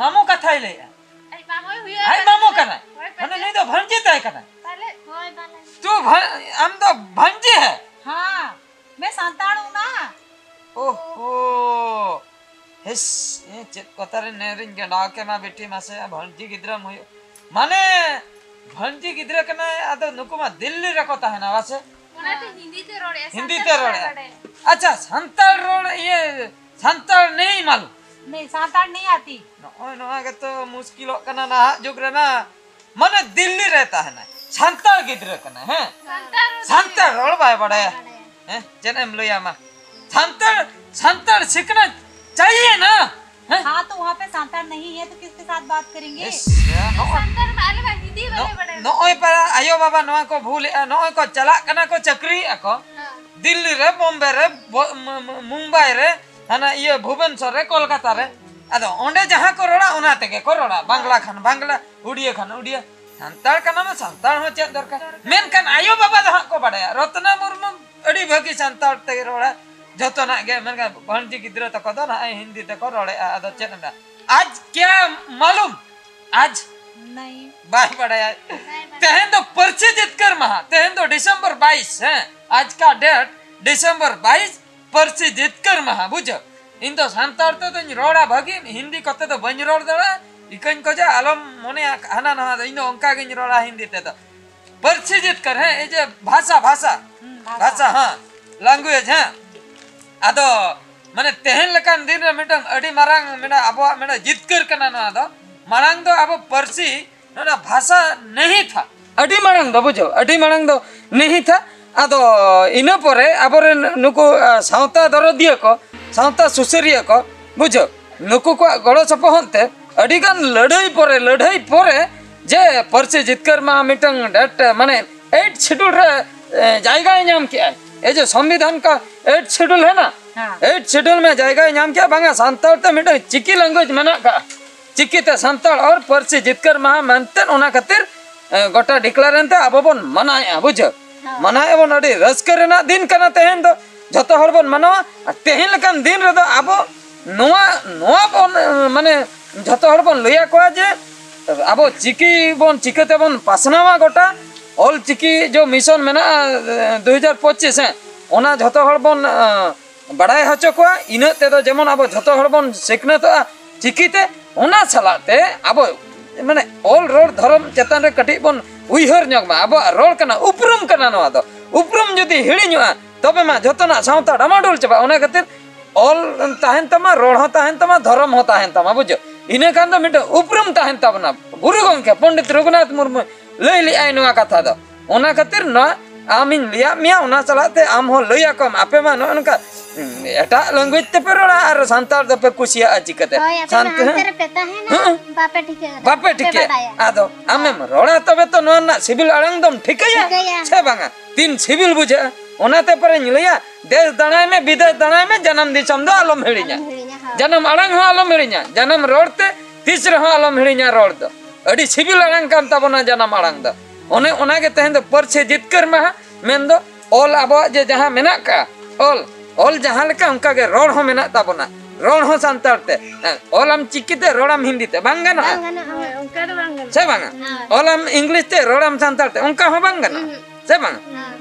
ᱢᱟᱢᱚ ᱠᱟᱛᱷᱟᱭ ᱞᱟᱹᱭᱮᱜᱼᱟ᱾ ᱟᱡ ᱢᱟᱢᱚᱭ ᱦᱩᱭᱩᱜᱼᱟ᱾ ᱟᱡ ᱢᱟᱢᱚ ᱠᱟᱱᱟᱭ᱾ ᱦᱳᱭ, ᱢᱟᱱᱮ ᱯᱟᱪᱮ᱾ ᱱᱩᱭ ᱫᱚ ᱵᱷᱟᱹᱱᱡᱤ ᱛᱟᱭ ᱠᱟᱱᱟᱭ᱾ ᱯᱟᱞᱮ᱾ ᱦᱳᱭ, ᱯᱟᱞᱮ᱾ ᱛᱩ ᱵᱷᱟ-, ᱟᱢ ᱫᱚ ᱵᱷᱟᱹᱱᱡᱤ ᱦᱮ? ᱦᱟᱸ, ᱢᱮ ᱥᱟᱱᱛᱟᱲ ᱦᱩᱸ ᱱᱟ᱾ ᱳᱦᱳ᱾ ᱤᱥ, ᱤᱧ ᱪᱮᱫ ᱠᱚᱛᱟᱨᱤᱧ ᱱᱮᱨᱤᱧ ᱜᱟᱸᱰᱟᱣ ᱠᱮᱢᱟ ᱵᱤᱴᱤ ᱢᱟᱥᱮ, ᱵᱷᱟᱹᱱᱡᱤ ᱜᱤᱫᱽᱨᱟᱹᱢ ᱦᱩᱭᱩᱜ᱾ ᱢᱟᱱᱮ, ᱵᱷᱟᱹᱱᱡᱤ ᱜᱤᱫᱽᱨᱟᱹ ᱠᱟᱱᱟᱭ, ᱟᱫᱚ ᱱᱩᱠᱩ ᱢᱟ ᱫᱤᱞᱞᱤ ᱨᱮᱠᱚ ᱛᱟᱦᱮᱱᱟ, ᱵᱟᱥᱮ? ᱚᱱᱟᱛᱮ ᱦᱤᱱᱫᱤ ᱛᱮ ᱨᱚᱲᱮᱜᱼᱟ, ᱦᱤᱱᱫᱤ ᱥᱟᱱᱛᱟᱲ ᱛᱮ ᱵᱟᱭ ᱨᱚᱲᱮᱜᱼᱟ᱾ ᱵᱟᱰᱟᱭᱟ᱾ ᱟᱪᱪᱷᱟ, ᱥᱟᱱᱛᱟᱲ ᱨᱚᱲ, ᱤᱭᱟᱹ, ᱥᱟᱱᱛᱟᱲ ᱱᱮᱭ ᱢᱟᱞᱩᱢ᱾ ᱱᱮᱭ, ᱥᱟᱱᱛᱟᱲ ᱱᱮᱭ ᱟᱛᱤ᱾ ᱱᱚᱜᱼᱚᱭ ᱱᱚᱣᱟ ᱜᱮᱛᱚ ᱢᱩᱥᱠᱤᱞᱚᱜ ᱠᱟᱱᱟ ᱱᱟᱦᱟᱜ ᱡᱩᱜᱽ ᱨᱮᱱᱟᱜ᱾ ᱢᱟᱱᱮ ᱫᱤᱞᱞᱤ ᱨᱮ ᱛᱟᱦᱮᱱᱟᱭ, ᱥᱟᱱᱛᱟᱲ ᱜᱤᱫᱽᱨᱟᱹ ᱠᱟᱱᱟᱭ, ᱦᱮᱸ? ᱥᱟᱱᱛᱟᱲ ᱨᱚᱲ ᱵᱟᱭ ᱵᱟᱲᱟᱭᱟ᱾ ᱦᱮᱸ, ᱪᱮᱫ ᱮᱢ ᱞᱟᱹᱭᱟ ᱢᱟ? ᱥᱟᱱᱛᱟᱲ, ᱥᱟᱱᱛᱟᱲ ᱥᱤᱠᱷᱱᱟᱹᱛ ᱪᱟᱦᱤᱭᱮ ᱱᱟ, ᱦᱮᱸ? हाँ, तो वहाँ पे सांताड़ नहीं है, तो किसके साथ बात करेंगे? ᱤᱥ, ᱱᱚᱜᱼᱚᱭ, ᱥᱟᱱᱛᱟᱲ ᱢᱟ ᱟᱞᱮ ᱢᱟ ᱦᱤᱱᱫᱤ ᱵᱟᱞᱮ ᱵᱟᱰᱟᱭᱟ᱾ ᱱᱚᱜᱼᱚᱭ ᱯᱟᱨᱟ ᱟᱭᱳ ᱵᱟᱵᱟ ᱱᱚᱣᱟ ᱠᱚ ᱵᱷᱩᱞᱮᱜᱼᱟ, ᱱᱚᱜᱼᱚᱭ ᱠᱚ ᱪᱟᱞᱟᱜ ᱠᱟᱱᱟ ᱠᱚ, ᱪᱟᱹᱠᱨᱤᱭᱮᱜᱼᱟ ᱠᱚ᱾ ᱦᱮᱸ᱾ ᱫᱤᱞᱞᱤ ᱨᱮ, ᱵᱚᱢᱵᱮ ᱨᱮ, ᱵᱚ-, ᱢᱩ-, ᱢᱩ-, ᱢᱩᱢᱵᱟᱭ ᱨᱮ, ᱦᱟᱱᱟ ᱤᱭᱟᱹ ᱵᱷᱩᱵᱮᱱᱥᱚᱨ ᱨᱮ, ᱠᱳᱞᱠᱟᱛᱟ ᱨᱮ᱾ ᱟᱫᱚ ᱚᱸᱰᱮ ᱡᱟᱦᱟᱸ ᱠᱚ ᱨᱚᱲᱟ, ᱚᱱᱟ ᱛᱮᱜᱮ ᱠᱚ ᱨᱚᱲᱟ᱾ ᱵᱟᱝᱞᱟ ᱠᱷᱟᱱ ᱵᱟᱝᱞᱟ, ᱩᱲᱤᱭᱟᱹ ᱠᱷᱟᱱ ᱩᱲᱤᱭᱟᱹ᱾ ᱥᱟᱱᱛᱟᱲ ᱠᱟᱱᱟ ᱢᱟ, ᱥᱟᱱᱛᱟᱲ ᱦᱚᱸ ᱪᱮᱫ ᱫᱚᱨᱠᱟᱨ? ᱢᱮᱱᱠᱷᱟᱱ ᱟᱭᱳ ᱵᱟᱵᱟ ᱫᱚ ᱦᱟᱸᱜ ᱠᱚ ᱵᱟᱰᱟᱭᱟ, ᱨᱚᱛᱱᱟ ᱢᱩᱨᱢᱩ ᱟᱹᱰᱤ ᱵᱷᱟᱹᱜᱤ ᱥᱟᱱᱛᱟᱲ ᱛᱮᱜᱮ ᱨᱚᱲᱟ, ᱡᱚᱛᱚᱱᱟᱜ ᱜᱮ᱾ ᱢᱮᱱᱠᱷᱟᱱ ᱵᱷᱟᱹᱱᱡᱤ ᱜᱤᱫᱽᱨᱟᱹ ᱛᱟᱠᱚ ᱫᱚ ᱱᱟᱦᱟᱜ ᱦᱤᱱᱫᱤ ᱛᱮᱠᱚ ᱨᱚᱲᱮᱜᱼᱟ᱾ ᱟᱫᱚ ᱪᱮᱫ ᱮᱢ ᱢᱮᱱᱟ? ᱟᱡ ᱠᱭᱟ ᱢᱟᱞᱩᱢ? ᱟᱡ ᱱᱟᱭ᱾ ᱵᱟᱭ ᱵᱟᱰᱟᱭᱟ᱾ ᱵᱟᱭ ᱵᱟᱰᱟᱭᱟ᱾ ᱛᱮᱦᱮᱧ ᱫᱚ ᱯᱟᱹᱨᱥᱤ ᱡᱤᱛᱠᱟᱹᱨ ᱢᱟᱦᱟ, ᱛᱮᱦᱮᱧ ᱫᱚ ᱰᱤᱥᱮᱢᱵᱚᱨ ᱵᱟᱭᱤᱥ, ᱦᱮᱸ, ᱟᱡ ᱠᱟ ᱰᱮᱴ ᱰᱤᱥᱮᱢᱵᱚᱨ ᱵᱟᱭᱤᱥ, ᱯᱟᱹᱨᱥᱤ ᱡᱤᱛᱠᱟᱹᱨ ᱢᱟᱦᱟ, ᱵᱩᱡᱷᱟᱹᱣ᱾ ᱤᱧ ᱫᱚ ᱥᱟᱱᱛᱟᱲ ᱛᱮᱫᱚᱧ ᱨᱚᱲᱟ ᱵᱷᱟᱹᱜᱤ, ᱦᱤᱱᱫᱤ ᱠᱚᱛᱮ ᱫᱚ ᱵᱟᱹᱧ ᱨᱚᱲ ᱫᱟᱲᱮᱭᱟᱜᱼᱟ᱾ ᱤᱠᱟᱹᱧ ᱠᱷᱚᱡᱟ, ᱟᱞᱚᱢ ᱢᱚᱱᱮᱭᱟ ᱦᱟᱱᱟ ᱱᱟᱣᱟ ᱫᱚ, ᱤᱧ ᱫᱚ ᱚᱱᱠᱟ ᱜᱤᱧ ᱨᱚᱲᱟ ᱦᱤᱱᱫᱤ ᱛᱮᱫᱚ᱾ ᱯᱟᱹᱨᱥᱤ ᱡᱤᱛᱠᱟᱹᱨ, ᱦᱮᱸ, ᱮᱭ ᱡᱮ ᱵᱷᱟᱥᱟ, ᱵᱷᱟᱥᱟ, ᱦᱩᱸ, ᱵᱷᱟᱥᱟ᱾ ᱵᱷᱟᱥᱟ, ᱦᱮᱸ, ᱞᱮᱝᱜᱩᱭᱮᱡᱽ, ᱦᱮᱸ᱾ ᱟᱫᱚ ᱢᱟᱱᱮ ᱛᱮᱦᱮᱧ ᱞᱮᱠᱟᱱ ᱫᱤᱱ ᱨᱮ ᱢᱤᱫᱴᱟᱝ ᱟᱹᱰᱤ ᱢᱟᱨᱟᱝ ᱢᱮᱱᱟᱜ, ᱟᱵᱚᱣᱟᱜ ᱢᱮᱱᱟᱜ ᱡᱤᱛᱠᱟᱹᱨ ᱠᱟᱱᱟ ᱱᱚᱣᱟ ᱫᱚ᱾ ᱢᱟᱲᱟᱝ ᱫᱚ ᱟᱵᱚ ᱯᱟᱹᱨᱥᱤ ᱱᱚᱰᱮ ᱵᱷᱟᱥᱟ ᱱᱟᱦᱤ ᱛᱷᱟ᱾ ᱟᱹᱰᱤ ᱢᱟᱲᱟᱝ ᱫᱚ, ᱵᱩᱡᱷᱟᱹᱣ, ᱟᱹᱰᱤ ᱢᱟᱲᱟᱝ ᱫᱚ ᱱᱟᱦᱤ ᱛᱷᱟ᱾ ᱟᱫᱚ ᱤᱱᱟᱹ ᱯᱚᱨᱮ ᱟᱵᱚᱨᱮᱱ ᱱᱩᱠᱩ, ᱟ, ᱥᱟᱶᱛᱟ ᱫᱚᱨᱚᱫᱤᱭᱟᱹ ᱠᱚ, ᱥᱟᱶᱛᱟ ᱥᱩᱥᱟᱹᱨᱤᱭᱟᱹ ᱠᱚ, ᱵᱩᱡᱷᱟᱹᱣ, ᱱᱩᱠᱩ ᱠᱚᱣᱟᱜ ᱜᱚᱲᱚ ᱥᱚᱯᱚᱦᱚᱫ ᱛᱮ ᱟᱹᱰᱤᱜᱟᱱ ᱞᱟᱹᱲᱦᱟᱹᱭ ᱯᱚᱨᱮ, ᱞᱟᱹᱲᱦᱟᱹᱭ ᱯᱚᱨᱮ ᱡᱮ ᱯᱟᱹᱨᱥᱤ ᱡᱤᱛᱠᱟᱹᱨ ᱢᱟᱦᱟ ᱢᱤᱫᱴᱟᱝ ᱰᱮᱴ, ᱢᱟᱱᱮ, ᱮᱭᱤᱴ ᱥᱤᱰᱩᱞ ᱨᱮ, ᱮ, ᱡᱟᱭᱜᱟᱭ ᱧᱟᱢ ᱠᱮᱜᱼᱟᱭ᱾ ᱮᱭ ᱡᱮ ᱥᱚᱝᱵᱤᱫᱷᱟᱱ ᱠᱟ ᱮᱭᱤᱴ ᱥᱤᱰᱩᱞ ᱦᱮᱱᱟ, ᱦᱮᱸ᱾ ᱮᱭᱤᱴ ᱥᱤᱰᱩᱞ ᱢᱮ ᱡᱟᱭᱜᱟᱭ ᱧᱟᱢ ᱠᱮᱜᱼᱟ, ᱵᱟᱝᱟ, ᱥᱟᱱᱛᱟᱲ ᱛᱮ ᱢᱤᱫᱴᱟᱝ ᱪᱤᱠᱤ ᱞᱮᱝᱜᱩᱭᱮᱡᱽ ᱢᱮᱱᱟᱜ ᱠᱟᱜᱼᱟ᱾ ᱪᱤᱠᱤᱛᱮ ᱥᱟᱱᱛᱟᱲ ᱚᱞ ᱯᱟᱹᱨᱥᱤ ᱡᱤᱛᱠᱟᱹᱨ ᱢᱟᱦᱟ ᱢᱮᱱᱛᱮ ᱚᱱᱟ ᱠᱷᱟᱹᱛᱤᱨ, ᱮ, ᱜᱚᱴᱟ ᱰᱤᱠᱞᱟᱨ ᱮᱱᱛᱮ ᱟᱵᱚ ᱵᱚᱱ ᱢᱟᱱᱟᱣᱮᱫᱼᱟ, ᱵᱩᱡᱷᱟᱹᱣ? ᱦᱮᱸ᱾ ᱢᱟᱱᱟᱣᱮᱫᱼᱟ ᱵᱚᱱ, ᱟᱹᱰᱤ ᱨᱟᱹᱥᱠᱟᱹ ᱨᱮᱱᱟᱜ ᱫᱤᱱ ᱠᱟᱱᱟ ᱛᱮᱦᱮᱧ ᱫᱚ, ᱡᱷᱚᱛᱚ ᱦᱚᱲ ᱵᱚᱱ ᱢᱟᱱᱟᱣᱟ᱾ ᱟᱨ ᱛᱮᱦᱮᱧ ᱞᱮᱠᱟᱱ ᱫᱤᱱ ᱨᱮᱫᱚ ᱟᱵᱚ ᱱᱚᱣᱟ, ᱱᱚᱣᱟ ᱵᱚᱱ, ᱮ, ᱢᱟᱱᱮ ᱡᱷᱚᱛᱚ ᱦᱚᱲ ᱵᱚᱱ ᱞᱟᱹᱭ ᱟᱠᱚᱣᱟ ᱡᱮ ᱟᱵᱚ ᱪᱤᱠᱤ ᱵᱚᱱ ᱪᱤᱠᱟᱹ ᱛᱮᱵᱚᱱ ᱯᱟᱥᱱᱟᱣᱟ ᱜᱚᱴᱟ, ᱚᱞ ᱪᱤᱠᱤ ᱡᱚ ᱢᱤᱥᱚᱱ ᱢᱮᱱᱟᱜᱼᱟ, ᱮ, ᱫᱩ ᱦᱟᱡᱟᱨ ᱯᱚᱸᱪᱤᱥ, ᱦᱮᱸ, ᱚᱱᱟ ᱡᱷᱚᱛᱚ ᱦᱚᱲ ᱵᱚᱱ, ᱮ, ᱵᱟᱲᱟᱭ ᱦᱚᱪᱚ ᱠᱚᱣᱟ, ᱤᱱᱟᱹᱜ ᱛᱮᱫᱚ ᱡᱮᱢᱚᱱ ᱟᱵᱚ ᱡᱷᱚᱛᱚ ᱦᱚᱲ ᱵᱚᱱ ᱥᱤᱠᱷᱱᱟᱹᱛᱚᱜᱼᱟ ᱪᱤᱠᱤᱛᱮ, ᱚᱱᱟ ᱥᱟᱞᱟᱜ ᱛᱮ ᱟᱵᱚ ᱢᱟᱱᱮ ᱚᱞ ᱨᱚᱲ ᱫᱷᱚᱨᱚᱢ ᱪᱮᱛᱟᱱ ᱨᱮ ᱠᱟᱹᱴᱤᱡ ᱵᱚᱱ ᱩᱭᱦᱟᱹᱨ ᱧᱚᱜ ᱢᱟ᱾ ᱟᱵᱚᱣᱟᱜ ᱨᱚᱲ ᱠᱟᱱᱟ, ᱩᱯᱨᱩᱢ ᱠᱟᱱᱟ ᱱᱚᱣᱟ ᱫᱚ᱾ ᱩᱯᱨᱩᱢ ᱡᱩᱫᱤ ᱦᱤᱲᱤᱧᱚᱜᱼᱟ, ᱛᱚᱵᱮ ᱢᱟ ᱡᱷᱚᱛᱚᱱᱟᱜ ᱥᱟᱶᱛᱟ ᱰᱟᱢᱟᱰᱳᱞ ᱪᱟᱵᱟᱜᱼᱟ᱾ ᱚᱱᱟ ᱠᱷᱟᱹᱛᱤᱨ ᱚᱞ ᱛᱟᱦᱮᱱ ᱛᱟᱢᱟ, ᱨᱚᱲ ᱦᱚᱸ ᱛᱟᱦᱮᱱ ᱛᱟᱢᱟ, ᱫᱷᱚᱨᱚᱢ ᱦᱚᱸ ᱛᱟᱦᱮᱱ ᱛᱟᱢᱟ, ᱵᱩᱡᱷᱟᱹᱣ? ᱤᱱᱟᱹ ᱠᱷᱟᱱ ᱫᱚ ᱢᱤᱫᱴᱟᱝ ᱩᱯᱨᱩᱢ ᱛᱟᱦᱮᱱ ᱛᱟᱵᱚᱱᱟ᱾ ᱜᱩᱨᱩ ᱜᱚᱢᱠᱮ ᱯᱚᱱᱰᱤᱛ ᱨᱚᱜᱷᱩᱱᱟᱛᱷ ᱢᱩᱨᱢᱩᱭ ᱞᱟᱹᱭ ᱞᱮᱜᱼᱟᱭ ᱱᱚᱣᱟ ᱠᱟᱛᱷᱟ ᱫᱚ᱾ ᱚᱱᱟ ᱠᱷᱟᱹᱛᱤᱨ ᱱᱚᱣᱟ ᱟᱢᱤᱧ ᱞᱟᱹᱭᱟᱫ ᱢᱮᱭᱟ, ᱚᱱᱟ ᱥᱟᱞᱟᱜ ᱛᱮ ᱟᱢ ᱦᱚᱸ ᱞᱟᱹᱭ ᱟᱠᱚᱢ, ᱟᱯᱮ ᱢᱟ ᱱᱚᱜᱼᱚ ᱱᱚᱝᱠᱟ, ᱩᱸ, ᱮᱴᱟᱜ language ᱛᱮᱯᱮ ᱨᱚᱲᱟ ᱟᱨ ᱥᱟᱱᱛᱟᱲ ᱫᱚᱯᱮ ᱠᱩᱥᱤᱭᱟᱜᱼᱟ ᱪᱤᱠᱟᱹᱛᱮ? ᱦᱳᱭ, ᱟᱯᱮ ᱢᱟ ᱥᱟᱱᱛ-, ᱦᱟᱱᱛᱮ ᱦᱮᱸ? ᱨᱮᱯᱮ ᱛᱟᱦᱮᱱᱟ, ᱦᱮᱸ? ᱵᱟᱯᱮ ᱴᱷᱤᱠᱟᱹ ᱠᱟᱫᱟ, ᱵᱟᱯᱮ ᱵᱟᱯᱮ ᱴᱷᱤᱠᱟᱹ᱾ ᱵᱟᱰᱟᱭᱟ᱾ ᱟᱫᱚ ᱟᱢᱮᱢ ᱨᱚᱲᱟ ᱛᱚᱵᱮ ᱛᱚ ᱱᱚᱣᱟ ᱨᱮᱱᱟᱜ ᱥᱤᱵᱤᱞ ᱟᱲᱟᱝ ᱫᱚᱢ ᱴᱷᱤᱠᱟᱹᱭᱟ ᱴᱷᱤᱠᱟᱹᱭᱟ᱾ ᱥᱮ ᱵᱟᱝᱟ? ᱛᱤᱱ ᱥᱤᱵᱤᱞ ᱵᱩᱡᱷᱟᱹᱜᱼᱟ, ᱚᱱᱟᱛᱮ ᱯᱚᱨᱮᱧ ᱞᱟᱹᱭᱟ, ᱫᱮᱥ ᱫᱟᱬᱟᱭ ᱢᱮ, ᱵᱤᱫᱮᱥ ᱫᱟᱬᱟᱭ ᱢᱮ, ᱡᱟᱱᱟᱢ ᱫᱤᱥᱚᱢ ᱫᱚ ᱟᱞᱚᱢ ᱦᱤᱲᱤᱧᱟ᱾ ᱟᱞᱚᱢ ᱦᱤᱲᱤᱧᱟ, ᱦᱳᱭ᱾ ᱡᱟᱱᱟᱢ ᱟᱲᱟᱝ ᱦᱚᱸ ᱟᱞᱚᱢ ᱦᱤᱲᱤᱧᱟ᱾ ᱡᱟᱱᱟᱢ ᱨᱚᱲ ᱛᱮ ᱛᱤᱥ ᱨᱮᱦᱚᱸ ᱟᱞᱚᱢ ᱦᱤᱲᱤᱧᱟ ᱨᱚᱲ ᱫᱚ᱾ ᱟᱹᱰᱤ ᱥᱤᱵᱤᱞ ᱟᱲᱟᱝ ᱠᱟᱱ ᱛᱟᱵᱚᱱᱟ ᱡᱟᱱᱟᱢ ᱟᱲᱟᱝ ᱫᱚ᱾ ᱚᱱᱮ ᱚᱱᱟᱜᱮ ᱛᱮᱦᱮᱧ ᱫᱚ ᱯᱟᱹᱨᱥᱤ ᱡᱤᱛᱠᱟᱹᱨ ᱢᱟᱦᱟ, ᱢᱮᱱᱫᱚ ᱚᱞ ᱟᱵᱚᱣᱟᱜ ᱡᱮ ᱡᱟᱦᱟᱸ ᱢᱮᱱᱟᱜ ᱠᱟᱜᱼᱟ, ᱚᱞ, ᱚᱞ ᱡᱟᱦᱟᱸ ᱞᱮᱠᱟ ᱚᱱᱠᱟᱜᱮ ᱨᱚᱲ ᱦᱚᱸ ᱢᱮᱱᱟᱜ ᱛᱟᱵᱚᱱᱟ᱾ ᱨᱚᱲ ᱦᱚᱸ ᱥᱟᱱᱛᱟᱲ ᱛᱮ᱾ ᱦᱮᱸ, ᱚᱞᱟᱢ ᱪᱤᱠᱤ ᱛᱮ, ᱨᱚᱲᱟᱢ ᱦᱤᱱᱫᱤ ᱛᱮ, ᱵᱟᱝ ᱜᱟᱱᱚᱜᱼᱟ? ᱵᱟᱝ ᱜᱟᱱᱚᱜᱼᱟ᱾ ᱦᱳᱭ, ᱚᱱᱠᱟ ᱫᱚ ᱵᱟᱝ ᱜᱟᱱᱚᱜᱼᱟ᱾ ᱥᱮ ᱵᱟᱝᱟ? ᱦᱳᱭ᱾ ᱚᱞᱟᱢ ᱤᱝᱞᱤᱥ ᱛᱮ, ᱨᱚᱲᱟᱢ ᱥᱟᱱᱛᱟᱲ ᱛᱮ, ᱚᱱᱠᱟ ᱦᱚᱸ ᱵᱟᱝ ᱜᱟᱱᱚᱜᱼᱟ᱾ ᱦᱩᱸ᱾ ᱥᱮ ᱵᱟᱝᱟ?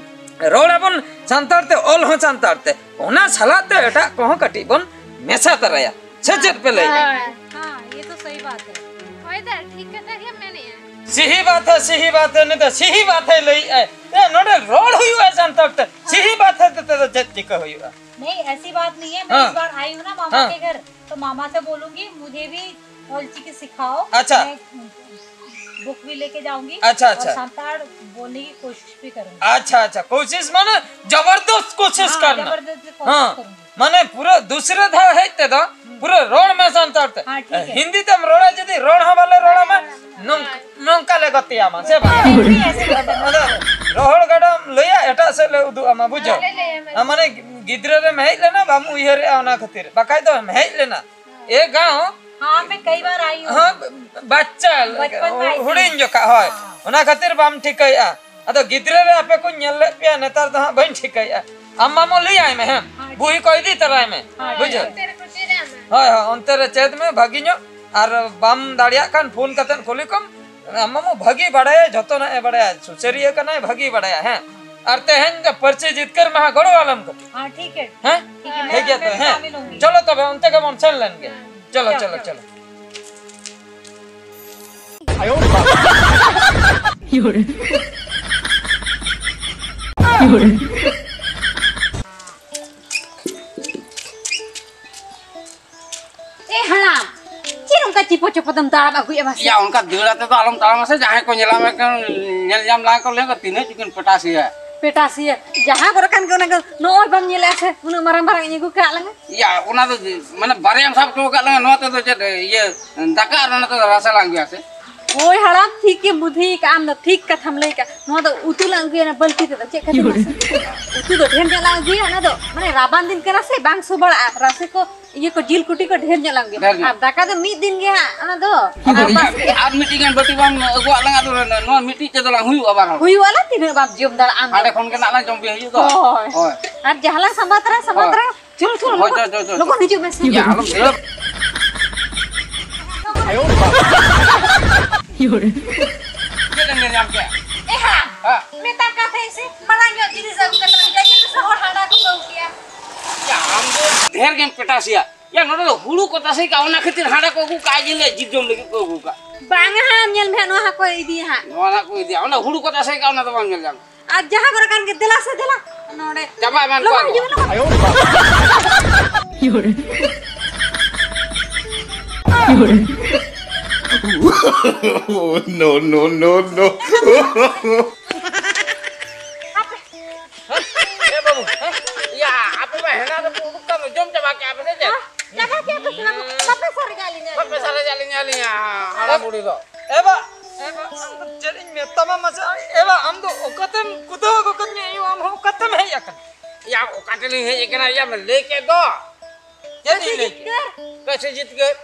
ᱦᱳᱭ᱾ ᱨᱚᱲ ᱟᱵᱚᱱ ᱥᱟᱱᱛᱟᱲ ᱛᱮ, ᱚᱞ ᱦᱚᱸ ᱥᱟᱱᱛᱟᱲ ᱛᱮ, ᱚᱱᱟ ᱥᱟᱞᱟᱜ ᱛᱮ ᱮᱴᱟᱜ ᱠᱚᱦᱚᱸ ᱠᱟᱹᱴᱤᱡ ᱵᱚᱱ ᱢᱮᱥᱟ ᱛᱟᱨᱟᱭᱟ᱾ ᱥᱮ ᱪᱮᱫ ᱯᱮ ᱞᱟᱹᱭᱮᱫᱼᱟ? हाँ, ये तो सही बात है। ᱦᱳᱭ ᱫᱟ, ᱴᱷᱤᱠ ᱠᱟᱛᱷᱟ ᱜᱮᱢ ᱢᱮᱱᱮᱜᱼᱟ᱾ ᱥᱤᱦᱤ ᱵᱟᱛ ᱦᱮ, ᱥᱤᱦᱤ ᱵᱟᱛ ᱦᱮ, ᱱᱤᱛᱚᱜ ᱥᱤᱦᱤ ᱵᱟᱛ ᱦᱮ ᱞᱟᱹᱭᱮᱜᱼᱟᱭ᱾ ᱮ, ᱱᱚᱰᱮ ᱨᱚᱲ ᱦᱩᱭᱩᱜᱼᱟ ᱥᱟᱱᱛᱟᱲ ᱛᱮ᱾ ᱥᱤᱦᱤ ᱵᱟᱛ ᱦᱮ ᱛᱮ ᱫᱚ ᱪᱮᱫ ᱪᱤᱠᱟᱹ ᱦᱩᱭᱩᱜᱼᱟ? नहीं, ऐसी बात नहीं है। मैं हाँ। इस बार आई हूँ ना मामा हाँ। के घर, तो मामा से बोलूंगी, मुझे भी ऑलचिकी सिखाओ। अच्छा। मैं बुक भी लेके जाऊंगी अच्छा, और अच्छा। संताड़ बोलने की कोशिश भी करूंगी। अच्छा, अच्छा, कोशिश माने जबरदस्त कोशिश हाँ, करना। जबरदस्त कोशिश हाँ, करूंगी। माने पूरा दूसरे धा है ते दा, पूरा रोड में संताड़ ते। हाँ, ठीक है। हिंदी ते हम रोड़ा जदी रोड हाँ वाले रोड़ा में हाँ, हाँ। नों-, नोंका ले गतिया मा, से बा। नहीं, ऐसे नहीं। रोहड़ गडा लइया एटा से ले उदु आमा, बुझो? हाँ, ले ले, मैं हाँ, माने गिद्रे रे में हेज लेना, बामू इहरे आवना खातिर। बाकाई तो हम हेज लेना। ए गांव हाँ, मैं कई बार आई हूँ। हाँ, ब-, बच्चा, बचपन में आई थी। हुडिंग जोखा, होय। हाँ। ओना खातिर बाम ठिकाया। अदो गिद्रे रे आपे को ᱧᱮᱞ ᱞᱮᱫ ᱯᱮᱭᱟ, ᱱᱮᱛᱟᱨ ᱫᱚ ᱦᱟᱸᱜ ᱵᱟᱹᱧ ᱴᱷᱤᱠᱟᱹᱭᱮᱫᱼᱟ᱾ ᱟᱢ ᱢᱟᱢᱚ ᱞᱟᱹᱭᱟᱭ ᱢᱮ, ᱦᱮᱸ, ᱦᱳᱭ, ᱵᱩᱦᱤ ᱠᱚ ᱤᱫᱤ ᱛᱟᱨᱟᱭ ᱢᱮ, ᱦᱳᱭ, ᱵᱩᱡᱷᱟᱹᱣ? ᱚᱱᱛᱮ ᱨᱮᱠᱚ ᱪᱮᱫᱟ ᱢᱟ᱾ ᱦᱳᱭ, ᱦᱳᱭ, ᱚᱱᱛᱮ ᱨᱮ ᱪᱮᱫ ᱢᱮ ᱵᱷᱟᱹᱜᱤ ᱧᱚᱜ, ᱟᱨ ᱵᱟᱢ ᱫᱟᱲᱮᱭᱟᱜ ᱠᱷᱟᱱ ᱯᱷᱳᱱ ᱠᱟᱛᱮ ᱠᱩᱞᱤ ᱠᱚᱢ᱾ ᱟᱢ ᱢᱟᱢᱚ ᱵᱷᱟᱹᱜᱤ ᱵᱟᱲᱟᱭᱟ, ᱡᱷᱚᱛᱚᱱᱟᱜ ᱮ ᱵᱟᱲᱟᱭᱟ, ᱥᱩᱥᱟᱹᱨᱤᱭᱟᱹ ᱠᱟᱱᱟᱭ, ᱵᱷᱟᱹᱜᱤ ᱵᱟᱲᱟᱭᱟ, ᱦᱮᱸ᱾ ᱟᱨ ᱛᱮᱦᱮᱧ ᱫᱚ ᱯᱟᱹᱨᱥᱤ ᱡᱤᱛᱠᱟᱹᱨ ᱢᱟᱦᱟ ᱜᱚᱲᱚ ᱟᱞᱚᱢ ᱠᱟᱹᱴᱤᱡ᱾ ᱦᱮᱸ, ᱴᱷᱤᱠ ᱜᱮ᱾ ᱦᱮᱸ? ᱴᱷᱤᱠ ᱜᱮ᱾ ᱴᱷᱤᱠ ᱜᱮᱭᱟ ᱛᱚ, ᱦᱮᱸ᱾ ᱦᱮᱸ, ᱦᱮᱸ᱾ ᱪᱚᱞᱚ ᱛᱚᱵᱮ, ᱚᱱᱛᱮ ᱜᱮᱵᱚᱱ ᱥᱮᱱ ᱞᱮᱱ ᱜᱮ᱾ ᱦᱮᱸ᱾ ᱪᱚᱞᱚ, ᱪᱚᱞᱚ, ᱪᱚᱞᱚ, ᱪᱚᱞᱚ᱾ ᱪᱚᱞᱚ᱾ ᱮ ᱦᱟᱲᱟᱢ, ᱪᱮᱫ ᱚᱱᱠᱟ ᱪᱤᱯᱚ ᱪᱚᱯᱚ ᱛᱮᱢ ᱛᱟᱲᱟᱢ ᱟᱹᱜᱩᱭᱮᱫᱼᱟ ᱢᱟᱥᱮ? ᱭᱟ, ᱚᱱᱠᱟ ᱫᱟᱹᱲ ᱟᱛᱮ ᱫᱚ ᱟᱞᱚᱢ ᱛᱟᱲᱟᱢᱟ ᱥᱮ, ᱡᱟᱦᱟᱸᱭ ᱠᱚ ᱧᱮᱞᱟ ᱢᱮ ᱠᱷᱟᱱ, ᱧᱮᱞ ᱧᱟᱢ ᱞᱟᱦᱟ ᱠᱚ ᱞᱟᱹᱭᱟ, "ᱛᱤᱱᱟᱹᱜ ᱪᱚᱠᱤᱱ ᱯᱮᱴᱟᱥᱤᱭᱟ?" ᱯᱮᱴᱟᱥᱤᱭᱟ? ᱡᱟᱦᱟᱸ ᱠᱚᱨᱮ ᱠᱷᱟᱱ ᱜᱮ ᱚᱱᱟ ᱜᱮ, ᱱᱚᱜᱼᱚᱭ ᱵᱟᱢ ᱧᱮᱞᱮᱫᱼᱟ ᱥᱮ, ᱩᱱᱟᱹᱜ ᱢᱟᱨᱟᱝ ᱢᱟᱨᱟᱝ ᱤᱧ ᱟᱹᱜᱩ ᱠᱟᱜ ᱞᱟᱝᱟ᱾ ᱭᱟ, ᱚᱱᱟ ᱫᱚ ᱢᱟᱱᱮ ᱵᱟᱨᱭᱟᱢ ᱥᱟᱵ ᱦᱚᱪᱚ ᱟᱠᱟᱫ ᱞᱟᱝᱟ, ᱱᱚᱣᱟ ᱛᱮᱫᱚ ᱪᱮᱫ ᱤᱭᱟᱹ ᱫᱟᱠᱟ ᱟᱨ ᱚᱱᱟ ᱛᱮᱫᱚ ᱨᱟᱥᱮ ᱞᱟᱝ ᱟᱹᱜᱩᱭᱟ ᱥᱮ? ᱦᱳᱭ ᱦᱟᱲᱟᱢ, ᱴᱷᱤᱠ ᱜᱮᱢ ᱵᱩᱫᱷᱤ ᱠᱟᱜᱼᱟ, ᱟᱢ ᱫᱚ ᱴᱷᱤᱠ ᱠᱟᱛᱷᱟᱢ ᱞᱟᱹᱭ ᱠᱟᱜᱼᱟ᱾ ᱱᱚᱣᱟ ᱫᱚ ᱩᱛᱩ ᱞᱟᱝ ᱟᱹᱜᱩᱭᱟ ᱚᱱᱟ ᱵᱟᱹᱞᱛᱤ ᱛᱮᱫᱚ, ᱪᱮᱫ ᱠᱷᱟᱹᱛᱤᱨ ᱢᱟᱥᱮ? ᱩᱛᱩ ᱫᱚ ᱰᱷᱮᱨ ᱧᱚᱜ ᱞᱟᱝ ᱟᱹᱜᱩᱭᱟ, ᱚᱱᱟ ᱫᱚ ᱢᱟᱱᱮ ᱨᱟᱵᱟᱝ ᱫᱤᱱ ᱠᱟᱱᱟ ᱥᱮ, ᱵᱟᱝ ᱥᱚᱵᱟᱲᱟᱜᱼᱟ, ᱨᱟᱥᱮ ᱠᱚ ᱤᱭᱟᱹ ᱠᱚ, ᱡᱤᱞ ᱠᱩᱴᱤ ᱠᱚ ᱰᱷᱮᱨ ᱧᱚᱜ ᱞᱟᱝ ᱜᱮ᱾ ᱰᱷᱮᱨ ᱧᱚᱜ᱾ ᱟᱨ ᱫᱟᱠᱟ ᱫᱚ ᱢᱤᱫ ᱫᱤᱱ ᱜᱮ ᱦᱟᱸᱜ, ᱚᱱᱟ ᱫᱚ᱾ ᱟᱫᱚ ᱟᱨ ᱤᱭᱟᱹ, ᱵᱟᱥᱠᱮ᱾ ᱟᱨ ᱢᱤᱫᱴᱤᱡ ᱜᱟᱱ ᱵᱟᱹᱴᱤ ᱵᱟᱢ ᱟᱹᱜᱩᱣᱟᱜ ᱞᱟᱝ, ᱟᱫᱚ ᱱᱚᱣᱟ ᱢᱤᱫᱴᱤᱡ ᱛᱮᱫᱚ ᱞᱟᱝ ᱦᱩᱭᱩᱜᱼᱟ ᱵᱟᱨ ᱦᱚᱲ᱾ ᱦᱩᱭᱩᱜᱼᱟ ᱞᱟᱝ, ᱛᱤᱱᱟᱹᱜ ᱵᱟᱢ ᱡᱚᱢ ᱫᱟᱲᱮᱭᱟᱜᱼᱟ ᱟᱢ ᱫᱚ᱾ ᱦᱟᱸᱰᱮ ᱠᱷᱚᱱ ᱜᱮ ᱱᱟᱜ ᱞᱟᱝ ᱡᱚᱢ ᱵᱤ ᱦᱩᱭᱩᱜ ᱫᱚ᱾ ᱦᱳᱭ᱾ ᱦᱳᱭ᱾ ᱟᱨ ᱡᱟᱦᱟᱸ ᱞᱟᱝ ᱥᱟᱢᱵᱟ ᱛᱟᱨᱟ, ᱥᱟᱢᱵᱟ ᱦᱳᱭ᱾ ᱛᱟᱨᱟ᱾ ᱪᱚᱞᱚ, ᱪᱚᱞᱚ, ᱦᱳᱭ, ᱞᱚᱜᱚᱱ, ᱪᱚ, ᱪᱚ, ᱪᱚ, ᱪᱚ᱾ ᱞᱚᱜᱚᱱ ᱦᱤᱡᱩᱜ ᱢᱮ ᱥᱮ᱾ ᱭᱟ, ᱟᱞᱚᱢ ᱫᱟᱹᱲ᱾ ᱪᱮᱫ ᱮᱢ ᱧᱮᱞ ᱧᱟᱢ ᱠᱮᱫᱼᱟ? ᱮ ᱦᱟᱲᱟᱢ, ᱦᱮᱸ᱾ ᱢᱮᱛᱟᱢ ᱠᱟᱱ ᱛᱟᱦᱮᱸᱧ ᱥᱮ, ᱢᱟᱲᱟᱝ ᱧᱚᱜ ᱡᱤᱱᱤᱥ ᱟᱹᱜᱩ ᱠᱟᱛᱮ ᱞᱟᱝ ᱤᱫᱤᱭᱟ, ᱧᱮᱞ ᱢᱮᱥᱮ ᱦᱚᱲ ᱦᱟᱸᱰᱟ ᱠᱚ ᱟᱹᱜᱩ ᱠᱮᱜᱼᱟ᱾ ᱭᱟ, ᱟᱢ ᱫᱚ ᱰᱷᱮᱨ ᱜᱮᱢ ᱯᱮᱴᱟᱥᱤᱭᱟ᱾ ᱭᱟ, ᱱᱚᱰᱮ ᱫᱚ ᱦᱩᱲᱩ ᱠᱚ ᱛᱟᱥᱮ ᱠᱟᱜᱼᱟ, ᱚᱱᱟ ᱠᱷᱟᱹᱛᱤᱨ ᱦᱟᱸᱰᱟ ᱠᱚ ᱟᱹᱜᱩ ᱠᱟᱜᱼᱟ, ᱡᱮ ᱦᱤᱞᱳᱜ ᱡᱤᱞ ᱡᱚᱢ ᱞᱟᱹᱜᱤᱫ ᱠᱚ ᱟᱹᱜᱩ ᱠᱟᱜᱼᱟ᱾ ᱵᱟᱝᱟ ᱦᱟᱲᱟᱢ, ᱧᱮᱞ ᱢᱮ ᱦᱟᱸᱜ, ᱱᱚᱣᱟ ᱦᱟᱸᱜ ᱠᱚ ᱤᱫᱤᱭᱟ᱾ ᱱᱚᱣᱟ ᱦᱟᱸᱜ ᱠᱚ ᱤᱫᱤᱭᱟ, ᱚᱱᱟ ᱦᱩᱲᱩ ᱠᱚ ᱛᱟᱥᱮ ᱠᱟᱜᱼᱟ, ᱚᱱᱟ ᱫᱚ ᱵᱟᱢ ᱧᱮᱞ ᱧᱟᱢᱟ᱾ ᱟᱨ ᱡᱟᱦᱟᱸ ᱠᱚᱨᱮ ᱠᱟᱱ ᱜᱮ, ᱫᱮᱞᱟ ᱥᱮ ᱫᱮᱞᱟ, ᱱᱚᱰᱮ᱾ ᱪᱟᱵᱟ ᱮᱢᱟᱱ ᱞᱚᱜᱚᱱ ᱠᱚᱣᱟ ᱦᱤᱡᱩᱜ ᱠᱚ᱾ ᱢᱮ, ᱞᱚᱜᱚᱱ᱾ No, no, no, no. ᱦᱟᱯᱮ᱾ ᱮ ᱵᱟᱹᱵᱩ, ᱦᱮᱸ? ᱭᱟ, ᱟᱯᱮ ᱢᱟ ᱦᱮᱱᱟ ᱨᱮᱯᱮ ᱩᱰᱩᱠ ᱠᱟᱱ ᱫᱚ, ᱡᱚᱢ ᱪᱟᱵᱟ ᱠᱮᱜᱼᱟ ᱯᱮ ᱥᱮ ᱪᱮᱫ? ᱦᱮᱸ? ᱪᱟᱵᱟ ᱠᱮᱜᱼᱟ ᱯᱮ ᱥᱟᱱᱟᱢ? ᱵᱟᱯᱮ ᱥᱟᱨᱮᱡ ᱟᱹᱞᱤᱧᱟ, ᱵᱟᱯᱮ ᱟᱹᱞᱤᱧᱟ᱾ ᱥᱟᱨᱮᱡ ᱟᱹᱞᱤᱧᱟ, ᱦᱟᱲᱟᱢ ᱵᱩᱲᱦᱤ ᱫᱚ᱾ ᱮ ᱵᱟ, ᱮ ᱵᱟ, ᱟᱢ ᱫᱚ ᱪᱮᱫ ᱤᱧ ᱢᱮᱛᱟᱢᱟ ᱢᱟᱥᱮ? ᱮ ᱵᱟ, ᱟᱢ ᱫᱚ ᱚᱠᱟᱛᱮᱢ ᱠᱩᱫᱟᱹᱣ ᱟᱠᱟᱫᱤᱧᱟ? ᱟᱭᱳ, ᱟᱢ ᱦᱚᱸ ᱚᱠᱟᱛᱮᱢ ᱦᱮᱡ ᱟᱠᱟᱱᱟ? ᱭᱟ, ᱚᱠᱟ ᱛᱮᱞᱤᱧ ᱦᱮᱡ ᱟᱠᱟᱱᱟ? ᱭᱟ, ᱢᱮ ᱞᱟᱹᱭ ᱠᱮᱫ ᱫᱚ᱾ ᱪᱮᱫ ᱤᱧ ᱞᱟᱹᱭ ᱠᱮᱫ? ᱠᱟᱹᱥᱤ ᱡᱤᱛᱠᱟᱹᱨ᱾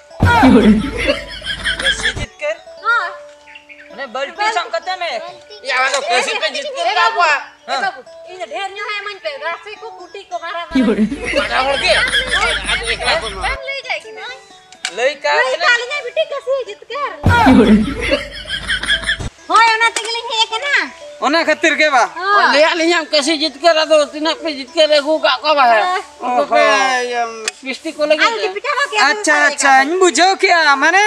ᱠᱟᱹᱥᱤ ᱡᱤᱛᱠᱟᱹᱨ? ᱦᱳᱭ᱾ ᱢᱟᱱᱮ ᱵᱟᱹᱞᱴᱤ ᱥᱟᱵ ᱠᱟᱛᱮ ᱢᱮ᱾ ᱭᱟ, ᱟᱫᱚ ᱠᱟᱹᱥᱤ ᱯᱮ ᱡᱤᱛᱠᱟᱹᱨ ᱮ ᱠᱟᱜ ᱵᱟᱹᱵᱩ, ᱠᱚᱣᱟ᱾ ᱮ ᱦᱮᱸ᱾ ᱵᱟᱹᱵᱩ, ᱤᱧ ᱫᱚ ᱰᱷᱮᱨ ᱧᱚᱜ ᱦᱟᱸᱜ ᱤᱢᱟᱹᱧ ᱯᱮ, ᱨᱟᱥᱮ ᱠᱚ ᱠᱩᱴᱤ ᱠᱚ ᱢᱟᱨᱟ ᱢᱟᱨᱟ᱾ ᱵᱟᱱᱟ ᱦᱚᱲ ᱜᱮ? ᱟᱫᱚ ᱮᱠᱞᱟ ᱠᱚ ᱢᱟ᱾ ᱵᱟᱢ ᱞᱟᱹᱭ ᱠᱟᱜ ᱠᱤᱱᱟ? ᱞᱟᱹᱭ ᱠᱟᱜ ᱞᱟᱹᱭ ᱠᱤᱱᱟᱹᱧ᱾ ᱠᱟᱜ ᱞᱤᱧᱟᱭ ᱵᱤᱴᱤ ᱠᱟᱹᱥᱤ ᱡᱤᱛᱠᱟᱹᱨ᱾ ᱦᱳᱭ, ᱚᱱᱟ ᱛᱮᱜᱮ ᱞᱤᱧ ᱦᱮᱡ ᱟᱠᱟᱱᱟ᱾ ᱚᱱᱟ ᱠᱷᱟᱹᱛᱤᱨ ᱜᱮ ᱵᱟ? ᱦᱚᱸ᱾ ᱞᱟᱹᱭᱟᱜ ᱞᱤᱧᱟᱢ ᱠᱟᱹᱥᱤ ᱡᱤᱛᱠᱟᱹᱨ, ᱟᱫᱚ ᱛᱤᱱᱟᱹᱜ ᱯᱮ ᱡᱤᱛᱠᱟᱹᱨ ᱟᱹᱜᱩ ᱟᱠᱟᱫ ᱠᱚᱣᱟ ᱵᱟᱦᱮ? ᱚ ᱩᱱᱠᱩ ᱯᱮ, ᱦᱚᱸ᱾ ᱤᱭᱟᱹ, ᱯᱤᱥᱴᱤ ᱠᱚ ᱞᱟᱹᱜᱤᱫ ᱟᱨ ᱛᱮ᱾ ᱡᱩᱫᱤ ᱯᱮ ᱪᱟᱵᱟ ᱠᱮᱭᱟ, ᱟᱪᱪᱷᱟ, ᱛᱚᱵᱮ ᱟᱪᱪᱷᱟ, ᱤᱧ ᱵᱩᱡᱷᱟᱹᱣ ᱠᱮᱜᱼᱟ, ᱢᱟᱱᱮ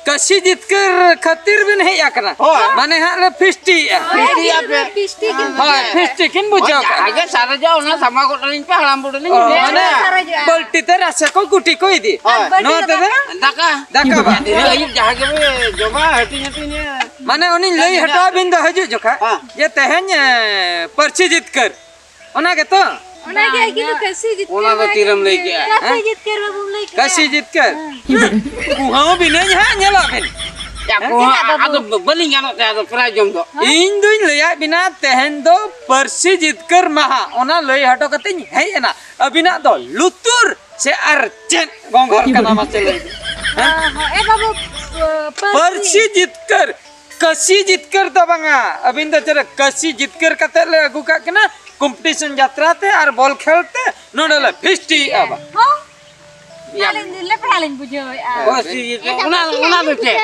ᱠᱟᱹᱥᱤ ᱡᱤᱛᱠᱟᱹᱨ ᱠᱷᱟᱹᱛᱤᱨ ᱵᱤᱱ ᱦᱮᱡ ᱟᱠᱟᱱᱟ? ᱦᱳᱭ᱾ ᱢᱟᱱᱮ ᱦᱟᱸᱜ ᱞᱮ ᱯᱷᱤᱥᱴᱤᱭᱮᱜᱼᱟ᱾ ᱯᱷᱤᱥᱴᱤᱭᱟ ᱯᱮ᱾ ᱯᱷᱤᱥᱴᱤ ᱠᱤᱱ ᱦᱳᱭ, ᱵᱩᱡᱷᱟᱹᱣᱟ᱾ ᱯᱷᱤᱥᱴᱤ ᱠᱤᱱ ᱵᱩᱡᱷᱟᱹᱣ ᱦᱳᱭ, ᱠᱟᱜᱼᱟ᱾ ᱡᱟᱦᱟᱸ ᱜᱮ ᱥᱟᱨᱮᱡᱚᱜ, ᱚᱱᱟ ᱥᱟᱢᱟ ᱜᱚᱫ ᱟᱹᱞᱤᱧ ᱯᱮ, ᱦᱟᱲᱟᱢ ᱵᱩᱰᱷᱤ ᱞᱤᱧ ᱦᱳᱭ, ᱤᱫᱤᱭᱟ᱾ ᱚᱱᱮ ᱥᱟᱨᱮᱡᱚᱜᱼᱟ᱾ ᱵᱟᱹᱞᱴᱤ ᱛᱮ ᱨᱟᱥᱮ ᱠᱚ ᱠᱩᱴᱤ ᱠᱚ ᱤᱫᱤ᱾ ᱦᱳᱭ᱾ ᱱᱚᱣᱟ ᱛᱮᱫᱚ ᱫᱟᱠᱟ᱾ ᱫᱟᱠᱟ ᱵᱟ᱾ ᱫᱤᱱᱟᱹᱜ ᱟᱹᱭᱩᱵ ᱡᱟᱦᱟᱸ ᱜᱮᱵᱚ ᱡᱚᱢᱟ, ᱦᱟᱹᱴᱤᱧ ᱦᱟᱹᱴᱤᱧ᱾ ᱢᱟᱱᱮ ᱩᱱᱤᱧ ᱞᱟᱹᱭ ᱦᱚᱴᱚ ᱟᱹᱵᱤᱱ ᱫᱚ ᱦᱤᱡᱩᱜ ᱡᱚᱠᱷᱟ, ᱦᱮᱸ᱾ ᱡᱮ ᱛᱮᱦᱮᱧ, ᱮ, ᱯᱟᱹᱨᱥᱤ ᱡᱤᱛᱠᱟᱹᱨ᱾ ᱚᱱᱟ ᱜᱮᱛᱚ? ᱚᱱᱟ ᱜᱮ ᱟᱹᱭᱠᱟᱹ ᱫᱚ ᱠᱟᱹᱥᱤ ᱡᱤᱛᱠᱟᱹᱨ ᱚᱱᱟ ᱫᱚ ᱵᱟᱝ ᱛᱤᱨᱮᱢ ᱞᱟᱹᱭ ᱠᱮᱜᱼᱟ? ᱠᱟᱹᱥᱤ ᱦᱮᱸ? ᱡᱤᱛᱠᱟᱹᱨ ᱵᱟᱵᱩᱢ ᱞᱟᱹᱭ ᱠᱮᱜᱼᱟ? ᱠᱟᱹᱥᱤ ᱡᱤᱛᱠᱟᱹᱨ? ᱦᱮᱸ᱾ ᱠᱩᱦᱟᱹ ᱵᱤᱱᱟᱹᱧ ᱦᱟᱸᱜ, ᱧᱮᱞᱚᱜ ᱵᱤᱱ᱾ ᱭᱟ, ᱦᱮᱸ? ᱠᱚᱦᱟᱸ, ᱪᱮᱫᱟᱜ ᱵᱟᱵᱩ? ᱟᱫᱚ ᱵᱟᱹᱞᱤᱧ ᱜᱟᱱᱚᱜ ᱛᱮ, ᱟᱫᱚ ᱯᱨᱟᱭ ᱡᱚᱢ ᱫᱚ᱾ ᱤᱧ ᱫᱩᱧ ᱞᱟᱹᱭᱟᱫ ᱵᱤᱱᱟ, ᱛᱮᱦᱮᱧ ᱫᱚ ᱯᱟᱹᱨᱥᱤ ᱡᱤᱛᱠᱟᱹᱨ ᱢᱟᱦᱟ, ᱚᱱᱟ ᱞᱟᱹᱭ ᱦᱚᱴᱚ ᱠᱟᱛᱮᱧ ᱦᱮᱡ ᱮᱱᱟ᱾ ᱟᱹᱵᱤᱱᱟᱜ ᱫᱚ ᱞᱩᱛᱩᱨ ᱥᱮ ᱟᱨ ᱪᱮᱫ ᱜᱚᱸᱜᱷᱚᱨ ᱠᱟᱱᱟ, ᱢᱟᱥᱮ ᱞᱟᱹᱭ ᱵᱤᱱ? ᱦᱮᱸ? ᱦᱚᱸ, ᱦᱚᱸ, ᱮ ᱵᱟᱵᱩ, ᱯᱟᱹᱨᱥᱤ᱾ ᱯᱟᱹᱨᱥᱤ ᱡᱤᱛᱠᱟᱹᱨ, ᱠᱟᱹᱥᱤ ᱡᱤᱛᱠᱟᱹᱨ ᱫᱚ ᱵᱟᱝᱟ᱾ ᱟᱹᱵᱤᱱ ᱫᱚ ᱪᱮᱫ ᱠᱟᱹᱥᱤ ᱡᱤᱛᱠᱟᱹᱨ ᱠᱟᱛᱮ ᱞᱮ ᱟᱹᱜᱩ ᱠᱟᱜ ᱠᱤᱱᱟ, ᱠᱚᱢᱯᱤᱴᱤᱥᱚᱱ ᱡᱟᱛᱨᱟ ᱛᱮ ᱟᱨ ᱵᱚᱞ ᱠᱷᱮᱞ ᱛᱮ ᱱᱚᱰᱮ ᱞᱮ ᱯᱷᱤᱥᱴᱤᱭᱮᱜᱼᱟ ᱵᱟ᱾ ᱦᱚᱸ? ᱭᱟ᱾ ᱟᱹᱞᱤᱧ ᱫᱚ ᱞᱮᱯᱲᱟ ᱞᱤᱧ ᱵᱩᱡᱷᱟᱹᱣᱮᱫᱼᱟ᱾ ᱯᱟᱹᱨᱥᱤ ᱡᱤᱛᱠᱟᱹᱨ, ᱚᱱᱟ, ᱚᱱᱟ ᱫᱚ ᱪᱮᱫ?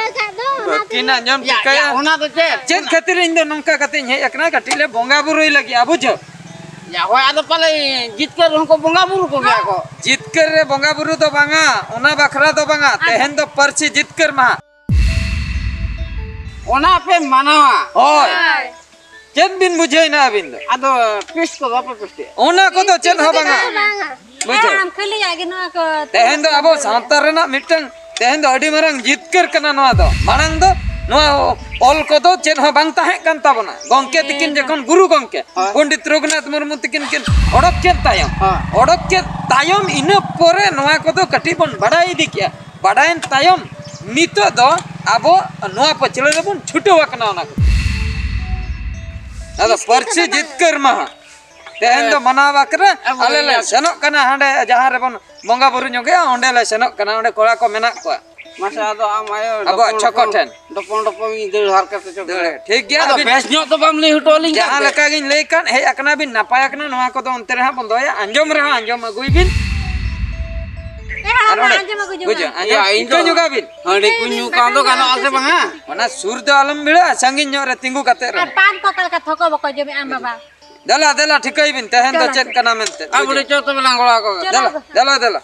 ᱵᱟᱹᱠᱤᱱ ᱟᱸᱡᱚᱢ ᱭᱟ, ᱴᱷᱤᱠᱟᱹᱭᱟ᱾ ᱭᱟ, ᱚᱱᱟ ᱫᱚ ᱪᱮᱫ? ᱪᱮᱫ ᱠᱷᱟᱹᱛᱤᱨ ᱤᱧ ᱫᱚ ᱱᱚᱝᱠᱟ ᱠᱟᱛᱮᱧ ᱦᱮᱡ ᱟᱠᱟᱱᱟ, ᱠᱟᱹᱴᱤᱡ ᱞᱮ ᱵᱚᱸᱜᱟ ᱵᱩᱨᱩᱭ ᱞᱟᱹᱜᱤᱫ, ᱵᱩᱡᱷᱟᱹᱣ? ᱭᱟ, ᱦᱳᱭ, ᱟᱫᱚ ᱯᱟᱞᱮ ᱡᱤᱛᱠᱟᱹᱨ ᱨᱮᱦᱚᱸ ᱠᱚ ᱵᱚᱸᱜᱟ ᱵᱩᱨᱩ ᱠᱚᱜᱮᱭᱟ ᱠᱚ᱾ ᱡᱤᱛᱠᱟᱹᱨ ᱨᱮ ᱵᱚᱸᱜᱟ ᱵᱩᱨᱩ ᱫᱚ ᱵᱟᱝᱟ, ᱚᱱᱟ ᱵᱟᱠᱷᱨᱟ ᱫᱚ ᱵᱟᱝᱟ᱾ ᱟᱫᱚ? ᱛᱮᱦᱮᱧ ᱫᱚ ᱯᱟᱹᱨᱥᱤ ᱡᱤᱛᱠᱟᱹᱨ ᱢᱟᱦᱟ᱾ ᱚᱱᱟ ᱯᱮ ᱢᱟᱱᱟᱣᱟ᱾ ᱦᱳᱭ᱾ ᱦᱳᱭ᱾ ᱪᱮᱫ ᱵᱤᱱ ᱵᱩᱡᱷᱟᱹᱣᱮᱱᱟ ᱟᱹᱵᱤᱱ ᱫᱚ? ᱟᱫᱚ ᱯᱤᱥ ᱠᱚ ᱵᱟᱯᱮ ᱯᱤᱥᱴᱤᱭᱟ? ᱚᱱᱟ ᱠᱚᱫᱚ ᱪᱮᱫ ᱦᱚᱸ ᱵᱟᱝᱟ᱾ ᱵᱟᱝᱟ᱾ ᱵᱩᱡᱷᱟᱹᱣ? ᱟᱢ ᱠᱷᱟᱹᱞᱤᱭᱟᱜ ᱜᱮ ᱱᱚᱣᱟ ᱠᱚ ᱛᱮᱦᱮᱧ ᱫᱚ ᱟᱵᱚ ᱥᱟᱶᱛᱟ ᱨᱮᱱᱟᱜ ᱢᱤᱫᱴᱟᱝ, ᱛᱮᱦᱮᱧ ᱫᱚ ᱟᱹᱰᱤ ᱢᱟᱨᱟᱝ ᱡᱤᱛᱠᱟᱹᱨ ᱠᱟᱱᱟ ᱱᱚᱣᱟ ᱫᱚ᱾ ᱢᱟᱲᱟᱝ ᱫᱚ ᱱᱚᱣᱟ ᱚᱞ ᱠᱚᱫᱚ ᱪᱮᱫ ᱦᱚᱸ ᱵᱟᱝ ᱛᱟᱦᱮᱸ ᱠᱟᱱ ᱛᱟᱵᱚᱱᱟ᱾ ᱜᱚᱢᱠᱮ ᱛᱤᱠᱤᱱ ᱦᱮᱸ᱾ ᱡᱚᱠᱷᱚᱱ, ᱜᱩᱨᱩ ᱜᱚᱢᱠᱮ ᱦᱳᱭ᱾ ᱯᱚᱱᱰᱤᱛ ᱨᱚᱜᱷᱩᱱᱟᱛᱷ ᱢᱩᱨᱢᱩ ᱛᱤᱠᱤᱱ ᱠᱤᱱ ᱚᱰᱚᱠ ᱠᱮᱫ ᱛᱟᱭᱚᱢ, ᱦᱳᱭ᱾ ᱚᱰᱚᱠ ᱠᱮᱫ ᱛᱟᱭᱚᱢ ᱤᱱᱟᱹ ᱯᱚᱨᱮ ᱱᱚᱣᱟ ᱠᱚᱫᱚ ᱠᱟᱹᱴᱤᱡ ᱵᱚᱱ ᱵᱟᱲᱟᱭ ᱤᱫᱤ ᱠᱮᱜᱼᱟ᱾ ᱵᱟᱰᱟᱭᱮᱱ ᱛᱟᱭᱚᱢ ᱱᱤᱛᱚᱜ ᱫᱚ ᱟᱵᱚ ᱱᱚᱣᱟ ᱯᱟᱹᱪᱷᱞᱟᱹ ᱨᱮᱵᱚᱱ ᱪᱷᱩᱴᱟᱹᱣ ᱟᱠᱟᱱᱟ᱾ ᱚᱱᱟ ᱠᱚ, ᱟᱫᱚ ᱯᱟᱹᱨᱥᱤ ᱡᱤᱛᱠᱟᱹᱨ ᱢᱟᱦᱟ ᱛᱮᱦᱮᱧ ᱫᱚ ᱢᱟᱱᱟᱣ ᱵᱟᱠᱷᱨᱟ ᱟᱵᱚ ᱟᱞᱮ ᱞᱮ ᱤᱭᱟᱹ ᱥᱮᱱᱚᱜ ᱠᱟᱱᱟ, ᱦᱟᱸᱰᱮ ᱡᱟᱦᱟᱸ ᱨᱮᱵᱚᱱ ᱵᱚᱸᱜᱟ ᱵᱩᱨᱩ ᱧᱚᱜᱮᱜᱼᱟ, ᱚᱸᱰᱮ ᱞᱮ ᱥᱮᱱᱚᱜ ᱠᱟᱱᱟ, ᱚᱸᱰᱮ ᱠᱚᱲᱟ ᱠᱚ ᱢᱮᱱᱟᱜ ᱠᱚᱣᱟ᱾ ᱢᱟᱥᱮ, ᱟᱫᱚ ᱟᱢ ᱟᱭᱳ ᱟᱵᱚᱣᱟᱜ ᱰᱚᱯᱚᱞ ᱪᱷᱚᱠᱚ ᱰᱚᱯᱚᱞ, ᱴᱷᱮᱱ᱾ ᱰᱚᱯᱚᱞ ᱰᱚᱯᱚᱞ ᱤᱧ ᱫᱟᱹᱲ ᱦᱟᱨᱠᱮᱛ ᱦᱚᱪᱚ ᱫᱟᱹᱲ, ᱠᱮᱫᱟ᱾ ᱴᱷᱤᱠ ᱜᱮᱭᱟ, ᱟᱫᱚ ᱟᱹᱵᱤᱱ ᱵᱮᱥ ᱧᱚᱜ ᱫᱚ ᱵᱟᱢ ᱞᱟᱹᱭ ᱦᱚᱴᱚ ᱟᱹᱞᱤᱧ ᱠᱟᱱ ᱡᱟᱦᱟᱸ ᱛᱮ᱾ ᱞᱮᱠᱟ ᱜᱤᱧ ᱞᱟᱹᱭ ᱠᱟᱱ, ᱦᱮᱡ ᱟᱠᱟᱱᱟ ᱵᱤᱱ, ᱱᱟᱯᱟᱭ ᱟᱠᱟᱱᱟ, ᱱᱚᱣᱟ ᱠᱚᱫᱚ ᱚᱱᱛᱮ ᱨᱮ ᱦᱟᱸᱜ ᱵᱚᱱ ᱫᱚᱦᱚᱭᱟ, ᱟᱸᱡᱚᱢ ᱨᱮᱦᱚᱸ ᱟᱸᱡᱚᱢ ᱟᱹᱜᱩᱭ ᱵᱤᱱ᱾ ᱟᱨ ᱚᱸᱰᱮ ᱟᱸᱡᱚᱢ ᱟᱹᱜᱩ ᱡᱚᱝᱟ᱾ ᱵᱩᱡᱷᱟᱹᱣ, ᱟᱸᱡᱚᱢ᱾ ᱤᱭᱟ, ᱤᱧ ᱴᱷᱤᱠᱟᱹ ᱫᱚ ᱧᱚᱜᱟ ᱵᱤᱱ᱾ ᱦᱟᱺᱰᱤ ᱠᱚ ᱧᱩ ᱠᱟᱱ ᱫᱚ ᱜᱟᱱᱚᱜ ᱟᱥᱮ ᱵᱟᱝᱟ? ᱚᱱᱟ ᱥᱩᱨ ᱫᱚ ᱟᱞᱚᱢ ᱵᱷᱤᱲᱟᱹᱜᱼᱟ, ᱥᱟᱺᱜᱤᱧ ᱧᱚᱜ ᱨᱮ ᱛᱤᱸᱜᱩ ᱠᱟᱛᱮ ᱨᱮ᱾ ᱟᱨ ᱯᱟᱱ ᱠᱚ ᱚᱠᱟ ᱞᱮᱠᱟ ᱛᱷᱚᱠᱚ ᱵᱟᱠᱚ ᱡᱚᱢᱮᱜᱼᱟ ᱟᱢ ᱵᱟᱵᱟ? ᱫᱮᱞᱟ, ᱫᱮᱞᱟ, ᱴᱷᱤᱠᱟᱹᱭ ᱵᱤᱱ, ᱛᱮᱦᱮᱧ ᱫᱚ ᱪᱮᱫ ᱠᱟᱱᱟ ᱢᱮᱱᱛᱮ᱾ ᱟᱨ ᱵᱩᱰᱷᱤ ᱪᱚ ᱛᱚᱵᱮ ᱞᱟᱝ ᱜᱚᱲᱚ ᱟᱠᱚ ᱜᱮ᱾ ᱫᱮᱞᱟ, ᱫᱮᱞᱟ, ᱫᱮᱞᱟ᱾